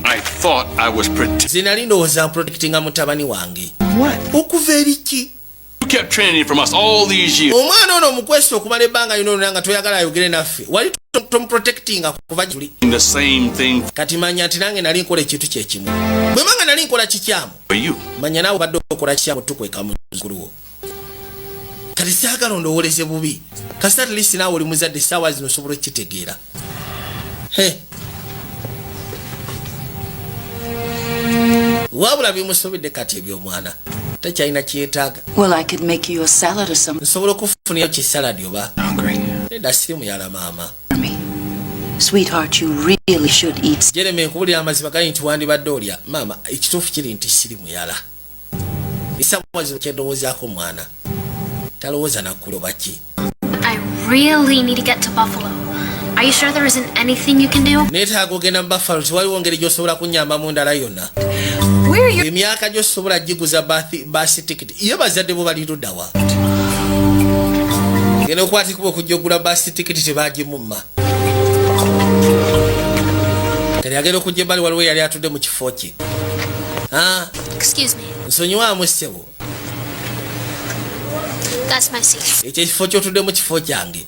I thought I was protecting. Nze nali ndowooza mprotectinga mutabani wange. What? Okuva eri ki? You kept Trinity from us all these years. Omwana ono omukwesa okumala ebbanga lino lyonna nga toyagala ayogere naffe, wali tomuprotectinga kuva gyuli. The same thing Kati manya nti nange nali nkola ekintu kyekimu. Bwe manga nali nkola kikyamu, for you. manya naawe obadde okola kikyamu tukweka muzzukulu wo. Kati saagala ondowooleze bubi, kasita at least naawe oli muzadde, essaawa zino osobola okukitegeera. He. Wabula bimusobedde kati ebyomwana takyalina kyetaaga. Well, I could make you a salad or something. Nsobola okufunirayo kisaladi oba nedda? Sirimu yala maama. Sweetheart, you really should eat. Jeremy, nkubulira amazima gali nti wandibadde olya. Maama, ekituufu kiri nti siri muyala. Essaawa zino kyendowoozaako mwana talowooza nakuloba ki. I really need to get to Buffalo. Are you sure there isn't anything you can do? Neetaaga ogenda mu Buffalo, tewaliwo ngeri gy'osobola kunnyamba mu ndala yonna? Where are you? Emyaka gyosobola giguza bus ticket? Ye bazadde bo bali luddawa? Genda okwatikibwa okujja ogula bus ticket, tebagimumma. Kati agenda okujja ebbali, waliwo yali atudde mu kifo kye. Ah, Excuse me. Nsonyiwaamu ssebo. That's my seat. Ekyo ekifo kyotudde mu kifo kyange.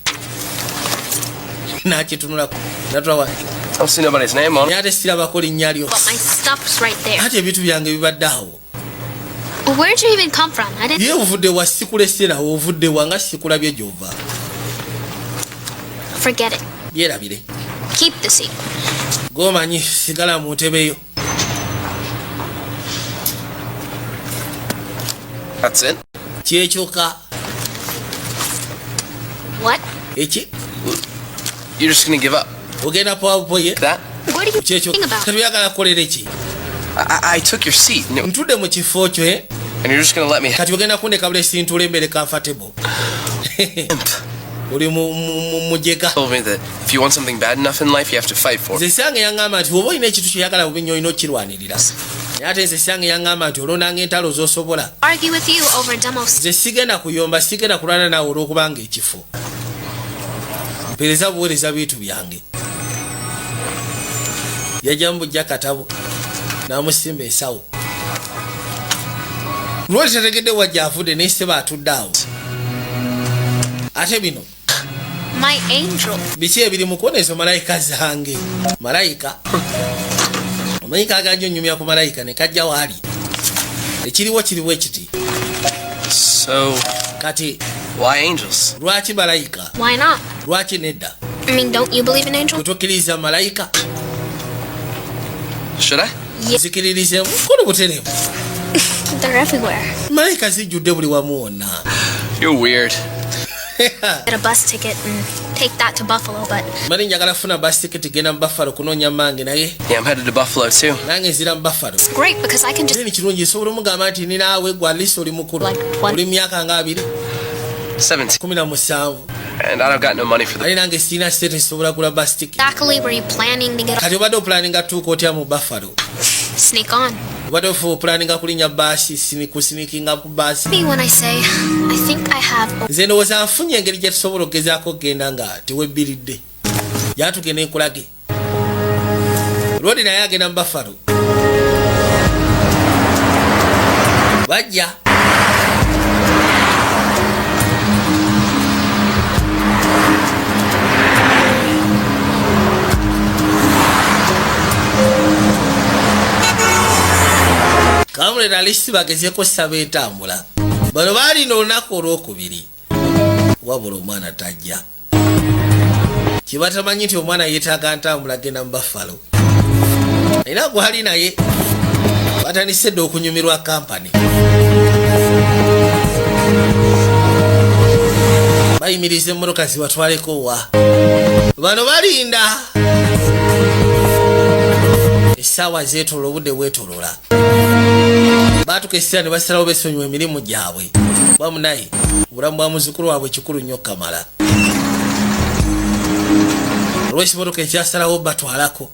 Nakitunulako natulawa. I don't see nobody's name on it. Naye ate sirabako linnya lyo. But my stuff's right there. Ate ebintu byange bibadde awo. Where'd you even come from? I didn't. Ye ovudde wa? Sikulese nawe. Ovudde wa nga sikulabye gyova? Forget it. Byerabire. Keep the seat. Gomanyi, sigala mu ntebe yo. That's it? Kyekyoka? What? Eki? You're just gonna give up? Ogenda powabupoye? That? What are you Kyekyo? talking about? Kati oyagala kukolera ki? I took your seat, and, Ntudde mu kifo kyo, eh? and you're just gonna let me. Kati ogenda kundeka bulesi ntula embere comfortable? Oli mujega. Told me that if you want something bad enough in life, you have to fight for it. Nze sange yaŋŋamba nti oba olina ekintu kyoyagala bubi nnyo, olina okukirwanirira. Naye ate nze sange yaŋŋamba nti olonanga entalo z'osobola. Argue with you over a demo. Nze sigenda kuyomba, sigenda kulwana naawe olw'okubanga ekifo. Mpeereza buweereza bintu byange. Yajjamu bujja katabo n'amusimba ensawo. Lwali tategedde wajja avudde, naye seba atudde awo. Ate bino? My angel. Biki ebiri mu kuona ezo malayika zange? Malayika omanyi kaganja onyumya ku malayika ne kajja waali. Ekiriwo kiriwo ekiti. So, Kati why angels? lwaki malayika? Why not? Lwaki nedda? I mean, don't you believe in angels? Kutukkiriza malayika? Should I? Zikiririzemu kono butereevu. They're everywhere. Malayika zijjudde buli wamu wonna. You're weird. Get a bus ticket and take that to Buffalo, but Mali njagala funa bus ticket genda mu Buffalo kunoonya mmange, naye Yeah, I'm headed to Buffalo too. nange nzira mu Buffalo. It's great because I can just Ni kirungi, nsobola omugamba nti ninaawe gwe alisi oli mukulu, oli myaka nga 20. 17. 17. And I don't got no money for the. Ali nange sirina sente nsobola gula bus ticket. Exactly were you planning to get Kati obadde opulaninga tuuka otya mu Buffalo? Sneak on. Obadde ofu opulaninga kulinnya baasi, kusinikinga ku baasi? Me when I say I think I have Nze ndowooza nfunye engeri gye tusobola okugezaako okugenda nga tewebbiridde. Yatugenda enkulage. Lwodi naye agenda mu Buffalo. Bajja kamulera alisi bagezeeko saba entambula. Bano baalina olunaku olwokubiri, wabula omwana tajja. Kibatamanyi nti omwana yeetaaga ntambula genda mu Buffalo. Era gwali naye batandise dde okunyumirwa kampani. Bayimiriza emmotoka zibatwaleko wa. Bano balinda, essaawa zeetolola, obudde bwetolola. Baatuka essira ne basalawo besonyiwa emirimu gyabwe. Bamunaye obulamu bwa muzzukulu waabwe kikulu nnyo kamala. Olw'ekimotoka ekyasalawo batwalako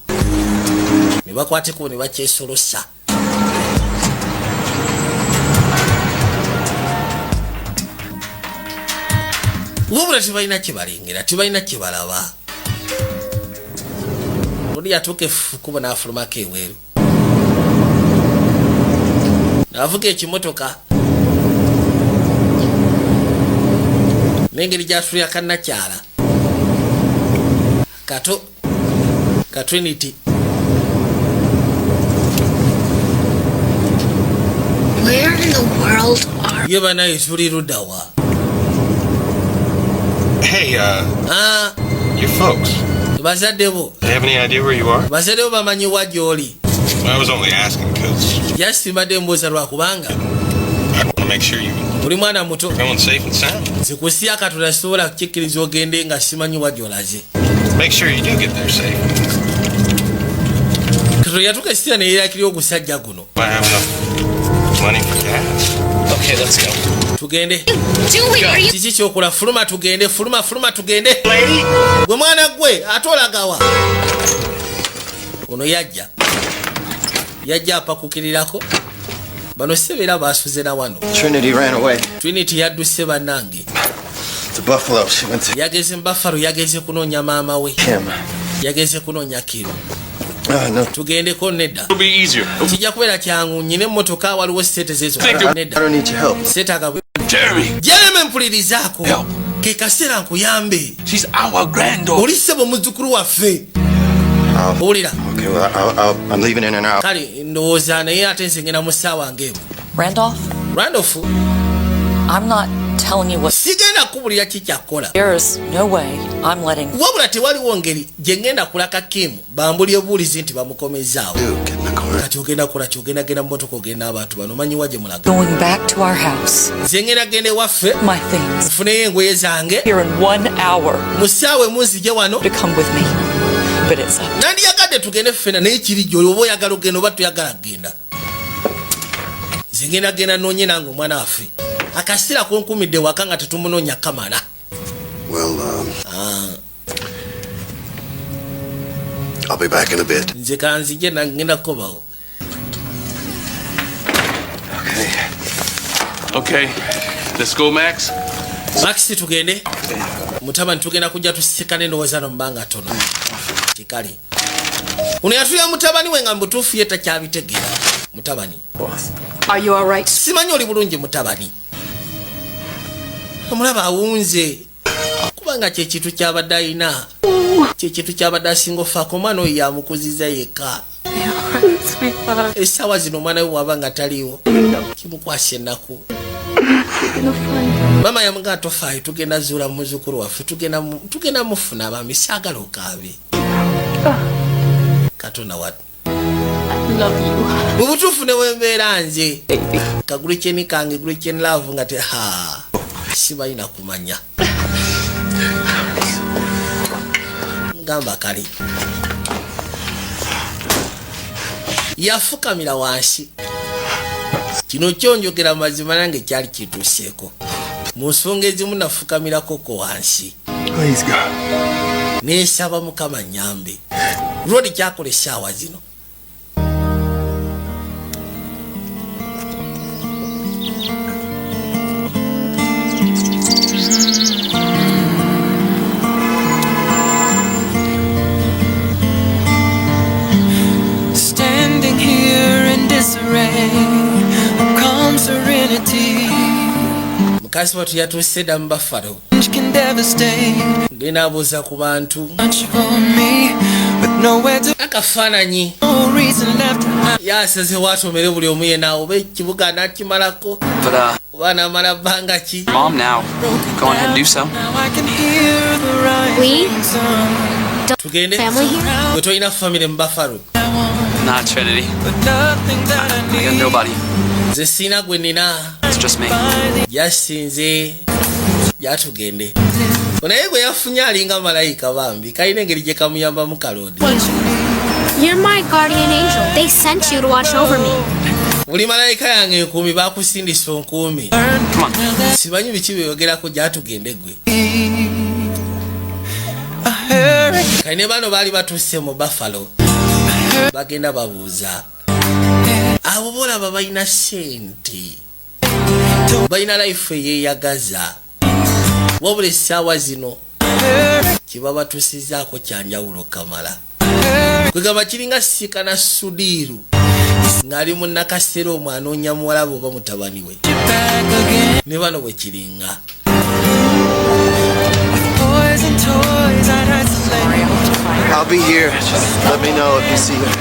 ne bakwateko ne bakyesolosa. Wabula tebalina kyebalengera, tebalina kyebalaba. Oli yatuuka effukubo n'afulumako ebweru n'avuga ekimotoka n'engeri gy'atulira kannakyala kato ka Trinity. Where in the world are Ye banaye, tuli ludda wa? Hey, Ah, your folks. Bazadde bo. They have any idea where you are? Bazadde bo bamanyi wa gy'oli? I was only asking because Just mbadde mbuuza lwakubanga I want to make sure you oli mwana muto. going safe and sound. Nzikusiya Katonda, sisobola kukikkiriza ogende nga simanyi wa gy'olaze. Make sure you do get there safe. Katonda yatuuka ekiseera ne yeerakiri ogusajja guno. I have enough money for gas. Okay, let's go. Tugende. Doing? Are you? Kiki kyokola? Fuluma tugende, fuluma, fuluma tugende. Gwe mwana gwe, ate olagawa? Ono yajja, yajja apakukirirako bano sebeera basuze na wano. Trinity ran away. Trinity yadduse bannange. To Buffalo. She went to Yageze mu Buffalo, yageze kunoonya maama we. Kim. Yageze kunoonya Kim. No. Tugendeko, nedda. It'll be easier. Kijja kubeera kyangu, nyina emmotoka, waliwo sente zezo. Nedda. I don't need your help. Seetaaga. Jeremy! Jeremy, mpulirizaako, ke kaseera nkuyambe. She's our granddaughter. Oli ssebo muzzukulu waffe, owulira? Okay, well, I'm leaving in an hour. Kale ndowooza naye ate nze ngenda mu ssaawa ng'emu. Randolph, Randolph, I'm not telling you what. Sigenda kubulira kikyakola. There is no way I'm letting. Wabula tewaliwo ngeri gye ngenda kulaka Kim bambuli obuulizi nti bamukomezaawo. Kati ogenda kukola ki? Ogenda genda mu motoka, ogenda abantu bano omanyiwa gye mulaga. Going back to our house. Nze ngenda genda ewaffe. My things. Nfuneyo engoye zange. Here in one hour. Mu ssaawa emu nzije wano. To come with me. But it's up. Nandiyagadde tugende ffena, naye kiri gyoli oba oyagala ogenda oba toyagala kgenda. Nze ngenda genda noonye nange omwana waffe, akaseera konkumidde waka nga tetumunoonya kamala. Well, Ah, I'll be back in a bit. Nze kanzije nange ngenda kukobawo. Okay. Okay, let's go, Max. Max, tugende mutabani, tugenda kujja tusikane endowooza no mubanga tono kikale. Ono yatulya mutabani we nga mubutuufu ye takyabitegeera mutabani. Are you all right? Simanyi oli bulungi mutabani? Omulaba awunze kubanga kyekintu kyabadde ayina, kyekintu kyabadde asinga ofaako. Omwana oyo yamukuziza yekka. Essaawa zino omwana we waba nga taliiwo kimukwasa ennaku. Maama yamugaa, tofaayo, tugenda zuula muzzukulu waffe, tugenda mufuna bambi, saagala okaabe. Katonda wat mu butuufu ne wembeera nze kagulukyeni kange, gulukyeni love nga te ha sibalina kumanya. Mugamba kale yafukamira wansi. Kino kyonjogera mazima, nange kyali kituuseeko mu nsonga ezimu, nafukamirako wansi. Please, God. Nensaba Mukama nyambe lwoli kyakola essaawa zino. Standing here in disarray, a calm serenity Mukazi watu yatuuse dda mu Buffalo. can devastate. Genda abuuza ku bantu. Much for me, with nowhere to Akafaananyi. no reason left to hide. Yasaze watomere buli omu yenna oba ekibuga n'akimalako But, oba n'amala bbanga ki. Mom now. Go on ahead and do so. Now I can hear the We rising sun, don't Tugende. family here. Gwe tolina famire mu Buffalo? Not Trinity. but nothing that I I got need. nobody. Nze siina gwe nina. It's just me. Yasinze yatugende, naye gwe yafunye alinga malayika bambi, kalina engeri gye kamuyambamu kalodi. You're my guardian angel. They sent you to watch over me. Buli malayika yange enkuumi, bakusindisa onkuumi. Come on. Simanyi biki byeyogerako, gyatugende gwe. A hurricane Kale ne bano baali batuuse mu Buffalo, bagenda babuuza abo bolaba balina sente, balina life eyeeyagaza, wabula essaawa zino kibabatusizaako kyanjawulo kamala. Kwegamba kiringa siikana Sudiiru ng'ali mu Nakasero omwo anoonya muwalaba oba mutabani we. Back again. Ne bano bwe kiringa. Poison toys I'd isolate. I'll be here. Just let me know if you see her.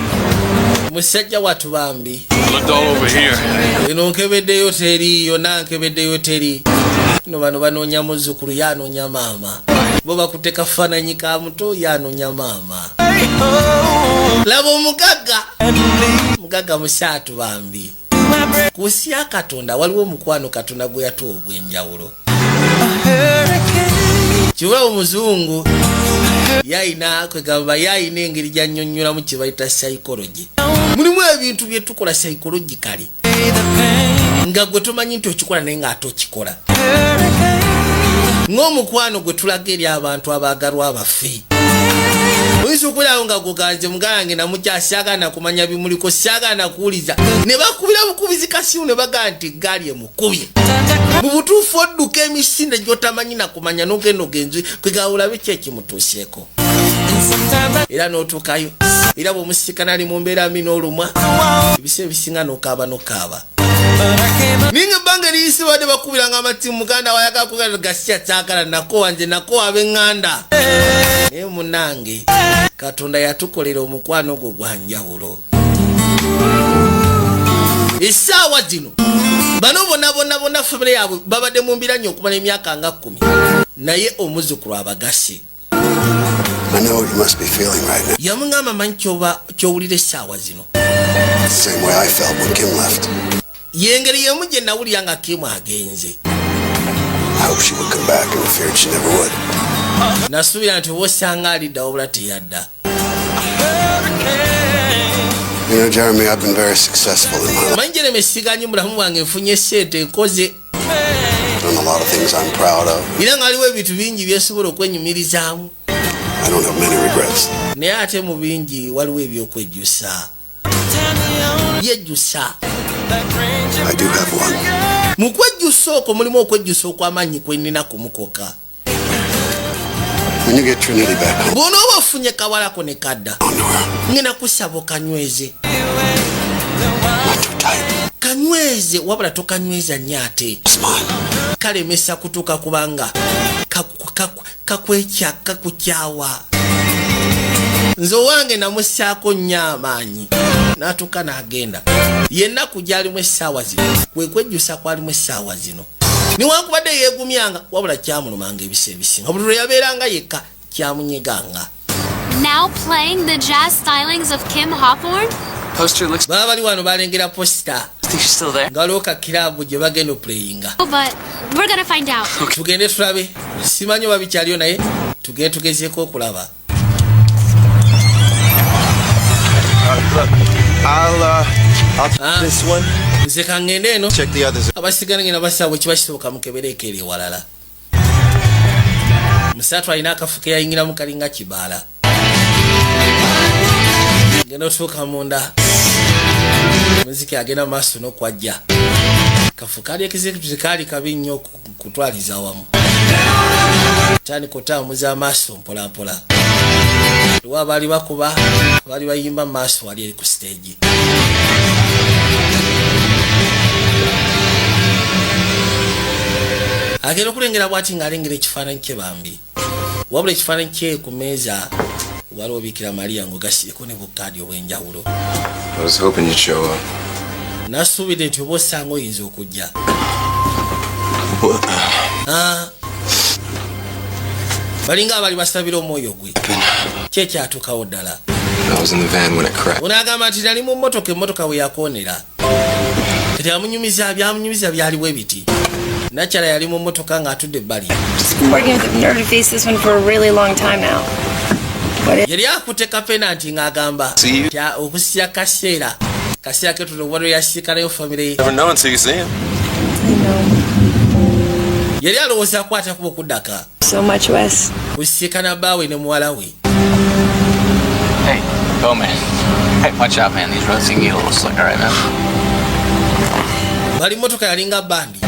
Musajja watu bambi. I looked all over here. Eno nkebeddeyo teri, yonna nkebeddeyo teri. No bano banoonya muzzukulu, ye anoonya maama. Bo bakutte kafaananyi ka muto, ye anoonya maama. Laba omugagga, mugagga musaatu bambi. Ku nsi ya Katonda waliwo omukwano Katonda gwe yatuwa ogw'enjawulo. Kibula omuzungu yayina kwegamba yayina engeri gyannyonnyolamu kye bayita psychology. Mulimu ebintu bye tukola psychologically. Nga gwe tomanyi nti okikola, naye ng'ate okikola ng'omukwano gwe tulaga eri abantu abaagalwa baffe. Oyinza okubeerawo nga guganze mugange namukyasyagana kumanya bimuliko, syagana kuwuliza, ne bakubira bukubizi kasimu ne bagaa nti gaali emukubye. Mu butuufu odduka emisinde gy'otamanyi nakumanya, n'ogenda ogenzi kwegawulabe ki ekimutuuseeko, era n'otuukayo, era bw'omusisikana ali mu mbeera mbi n'olumwa, ebiseera ebisinga n'okaaba n'okaaba. Naye nga ebbanga eriyise badde bakubiranga amatimu, muganda wayagala kugala gasya kyagala nako wanje nako ab'eŋŋanda. Naye munange, Katonda yatukolera omukwano ogwo gwa njawulo. Essaawa zino bano bonna bonna bonna famire yaabwe babadde mu mbiranye okumala emyaka nga 10, naye omuzzukulu abagase. I know what you must be feeling right now. Yamuŋŋamba, manyi kyoba kyowulira essaawa zino. It's the same way I felt when Kim left. Yengeri yemu gye nawulira nga Kimu agenze. I hoped she would come back and feared she never would. Nasuubira nti oba osanga alidda, wabula teyadda. You know, Jeremy, I've been very successful in my life. Manyi Jeremy, siganyi mulamu bwange nfunye sente, nkoze Done a lot of things I'm proud of. era nga waliwo ebintu bingi byesobola okwenyumirizaamu. I don't have many regrets. Naye ate mu bingi waliwo ebyokwejjusa, yejjusa. I do have one. Mu kwejjusa okwo mulimu okwejjusa okw'amaanyi kwenina kumukoka. When you get Trinity back home, Bw'onooba ofunye kawalako ne kadda, ngenda kusaba okanyweze. not too tight. Kanyweze, wabula tokanyweza nnyo ate It's mine. kalemesa kutuuka, kubanga kakwekya kakukyawa. Nze owange namussaako nnyo amaanyi n'atuuka n'agenda. Yennaku gyalimu essaawa zino kwe kwejjusa kwalimu essaawa zino. Niwankubadde yeegumyanga, wabula kyamulumanga ebisa ebisinga. Buli lwe yabeeranga yekka kyamunyeganga. Now playing the jazz stylings of Kim Hawthorne? Poster looks. Baba bali wano balengera poster. Think she's still there? Nga waliwo ka club gye bagenda oplayinga. Oh, but we're gonna find out. Tugende tulabe, simanyi oba bikyaliyo, naye tugende tugezeeko okulaba. I'll Ah. this one. Nze kaŋŋende eno. Check the others. Abasigala ngenda basaba bwe kiba kisoboka mukebereeko eri ewalala. Musatu alina akafu ke yayingiramu kalinga kibaala. Genda otuuka munda, muziki agenda mu maaso n'okwajja. Kafu kaali executive kaali kabi nnyo kutwaliza awamu. Tandika otambuza amaaso mpolampola, liwo abaali bakuba, abaali bayimba mu maaso wali eri ku stage. Agenda okulengera bwati ng'alengera ekifaananyi kye bambi, wabula ekifaananyi kye ku meeza waliwo Bikira Mariya ng'ogasieko ne bukaadi obw'enjawulo. I was hoping you'd show up. Nasuubidde nti oba osanga oyinza okujja. Ah. Balinga abali basabira omwoyo gwe ki ekyatuukawo ddala. I was in the van when it crashed. Onaagamba nti nali mu mmotoka, emmotoka bwe yakoonera. Kati amunyumiza byamunyumiza byaliwo ebiti. Nakyala yali mu mmotoka ng'atudde ebbali. Just been working with the nerdy face this one for a really long time now. What is Yali akutte kapena nti ng'agamba See you. nti okusya kaseera kaseera ketulo waliwo yasiikanayo famire ye. Never know until you see him. I know Yali alowooza akwata kuba okuddaka so much, Wes. kusiikana bbaawe ne muwala we. Hey, Bowman. Hey, watch out, man. These roads can get a little slick, all right, man? Bali mmotoka yalinga bandi.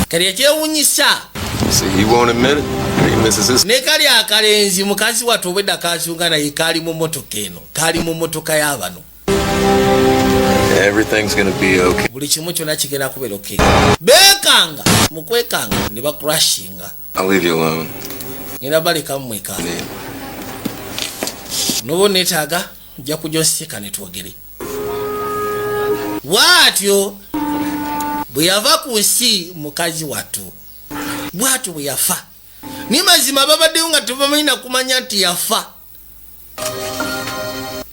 Kali ekyewunyisa, See, he won't admit it. He misses his. ne kali akalenzi mukazi wattu obwedda kazunga, naye kaali mu mmotoka eno, kaali mu mmotoka y'abano. Everything's gonna be okay. Buli kimu kyonna kigenda kubeera okay. Beekanga mu kwekanga ne bakurashinga. I'll leave you alone. Ngenda baleka mmweka. Noba neetaaga nja kujja osiika ne twogere. Bw'atyo bwe yava ku nsi mukazi wattu, bw'atyo bwe yafa. Ni mazima babaddeyo nga tebamanyi nakumanya nti yafa.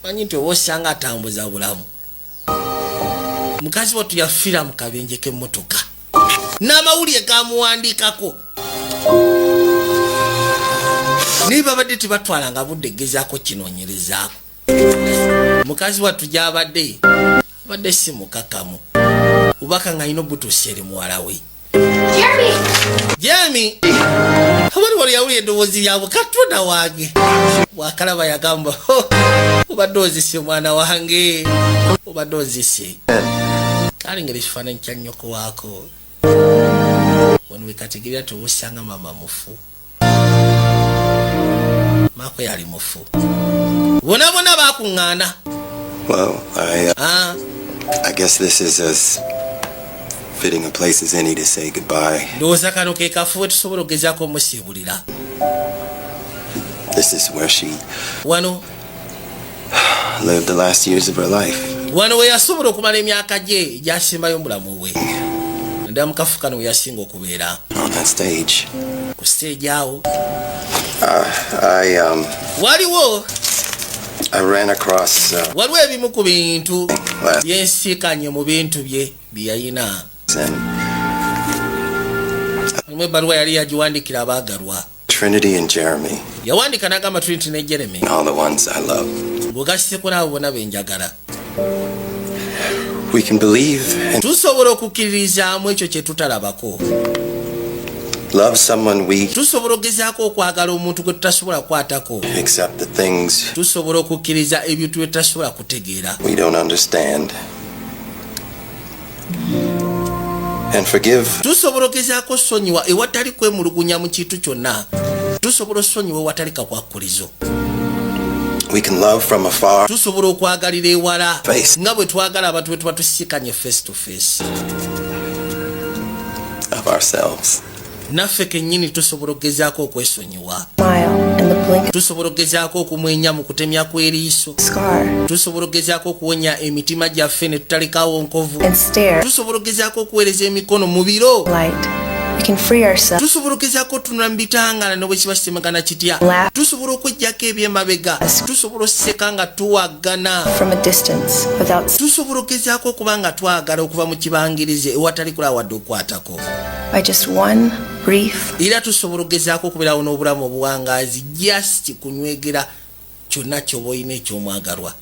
Manyi nti oba osanga atambuza bulamu. Mukazi wattu yafiira mu kabenje k'emmotoka n'amawulire gamuwandiikako, naye babadde tebatwalanga budde gezaako kinoonyerezaako. Mukazi wattu gyabadde abadde si mukakamu. Bubaka nga alina obutuusa eri muwala we. Jeremy! Jemi abali wali yawulira eddoboozi lyabwe. Katonda wange, bwakalaba yagamba, "Ho, obadde ozise omwana wange, obadde ozise." Kalengera ekifaananyi kya nnyoko waako wano wekategerera tobusanga mama mufu, maako yali mufu, bonna bonna bakuŋŋaana. Well, Ah, I guess this is as fitting a place as any to say goodbye. Ndowooza kano ke kafu we tusobola okugezaako omusiibulira. This is where she Wano lived the last years of her life. wano we yasobola okumala emyaka gye egyasembayo mu bulamu bwe, naddala mu kafu kano we yasinga okubeera. On that stage. Ku stage awo. I Waliwo I ran across waliwo ebimu ku bintu last byensiikanye mu bintu bye bye yayina. And Mulimu ebbaluwa yali yagiwandikira abaagalwa. Trinity and Jeremy, Yawandiika n'agamba Trinity ne Jeremy and all the ones I love. Ng'ogasseko n'abo bonna benjagala. We can believe and Tusobola okukkiririzaamu ekyo kye tutalabako. love someone we Tusobola okugezaako okwagala omuntu gwe tutasobola kukwatako. accept the things Tusobola okukkiriza ebintu bye tutasobola kutegeera. we don't understand. And forgive Tusobola okugezaako osonyiwa ewatali kwemulugunya mu kintu kyonna. Tusobola osonyiwa ewatali kakwakkulizo. We can love from afar. Tusobola okwagalira ewala Face. nga bwe twagala abantu bwe tuba tusikanye face to face. Of ourselves. Naffe kennyini tusobola okugezaako okwesonyiwa. Smile and the blink Tusobola okugezaako okumwenya mu kutemya kw'eriiso. Scar Tusobola okugezaako okuwonya emitima gyaffe ne tutalekawo nkovu. And stare Tusobola okugezaako okuweereza emikono mu biro. light. We can free ourselves Tusobola okugezaako otunula mu bitangala ne bwe kiba kitemagana kitya. Tusobola okweggyako ebyemabega. Tusobola oseka nga tuwagana. from a distance without Tusobola okugezaako okuba nga twagala okuva mu kibangirize ewatali kulaba wadde okukwatako. by just one brief Era tusobola okugezaako okubeerawo n'obulamu obuwangaazi just kunywegera kyonna kyoba olina ekyomwagalwa.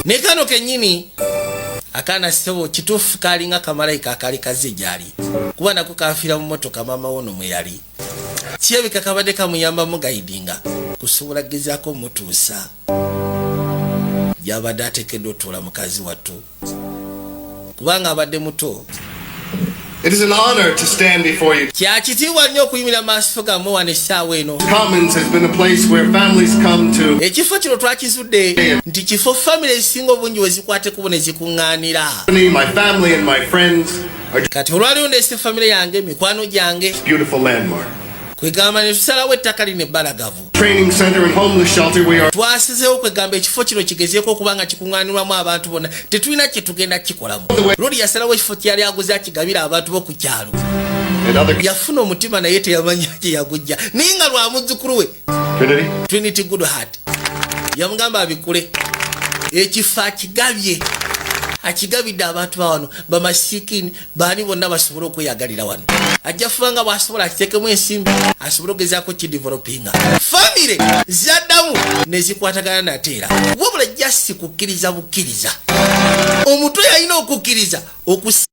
Ne kano kennyini akaana ssebo kituufu kalinga kamalayika akaali kaze gyali, kuba nako kafiira mu motoka maama wono mwe yali. Kirabika kabadde kamuyambamu guidinga kusobola gezaako mutuusa gyabadde ateekeddwa otuula mukazi wattu, kubanga abadde muto. It is an honor to stand before you. Kyakitiibwa nnyo okuyimirira maaso gammwe wano essaawa eno. Commons has been a place where families come to Ekifo kino twakizudde nti kifo famire ezisinga obungi we zikwata ekkubo ne zikuŋŋaanira. My family and my friends are Kati olwaliwo ndeese famire yange, mikwano gyange, beautiful landmark. Kwegamba ne tusalawo ettaka lino ebbalagavu. Training center and homeless shelter we are Twasizeewo kwegamba ekifo kino kigezeeko okuba nga kikuŋŋaanirwamu abantu bonna. Tetulina kye tugenda kukikolamu. Lodi yasalawo ekifo kyeyali aguze akigabira abantu b'oku kyalo. And other Yafuna omutima naye teyamanya gye yagujja, naye nga lwa muzzukulu we. Trinity. Trinity Goodheart yamugamba abikule ekifo akigabye, akigabidde abantu bawano bamasiikini baani bonna basobole okweyagalira wano. Ajja fuba nga bwasobola akiteekemu ensimbi asobole okugezaako kidevelopinga. Famire zaddamu nezikwatagana nateera, wabula just kukkiriza bukkiriza. Omutwe yalina okukkiriza okus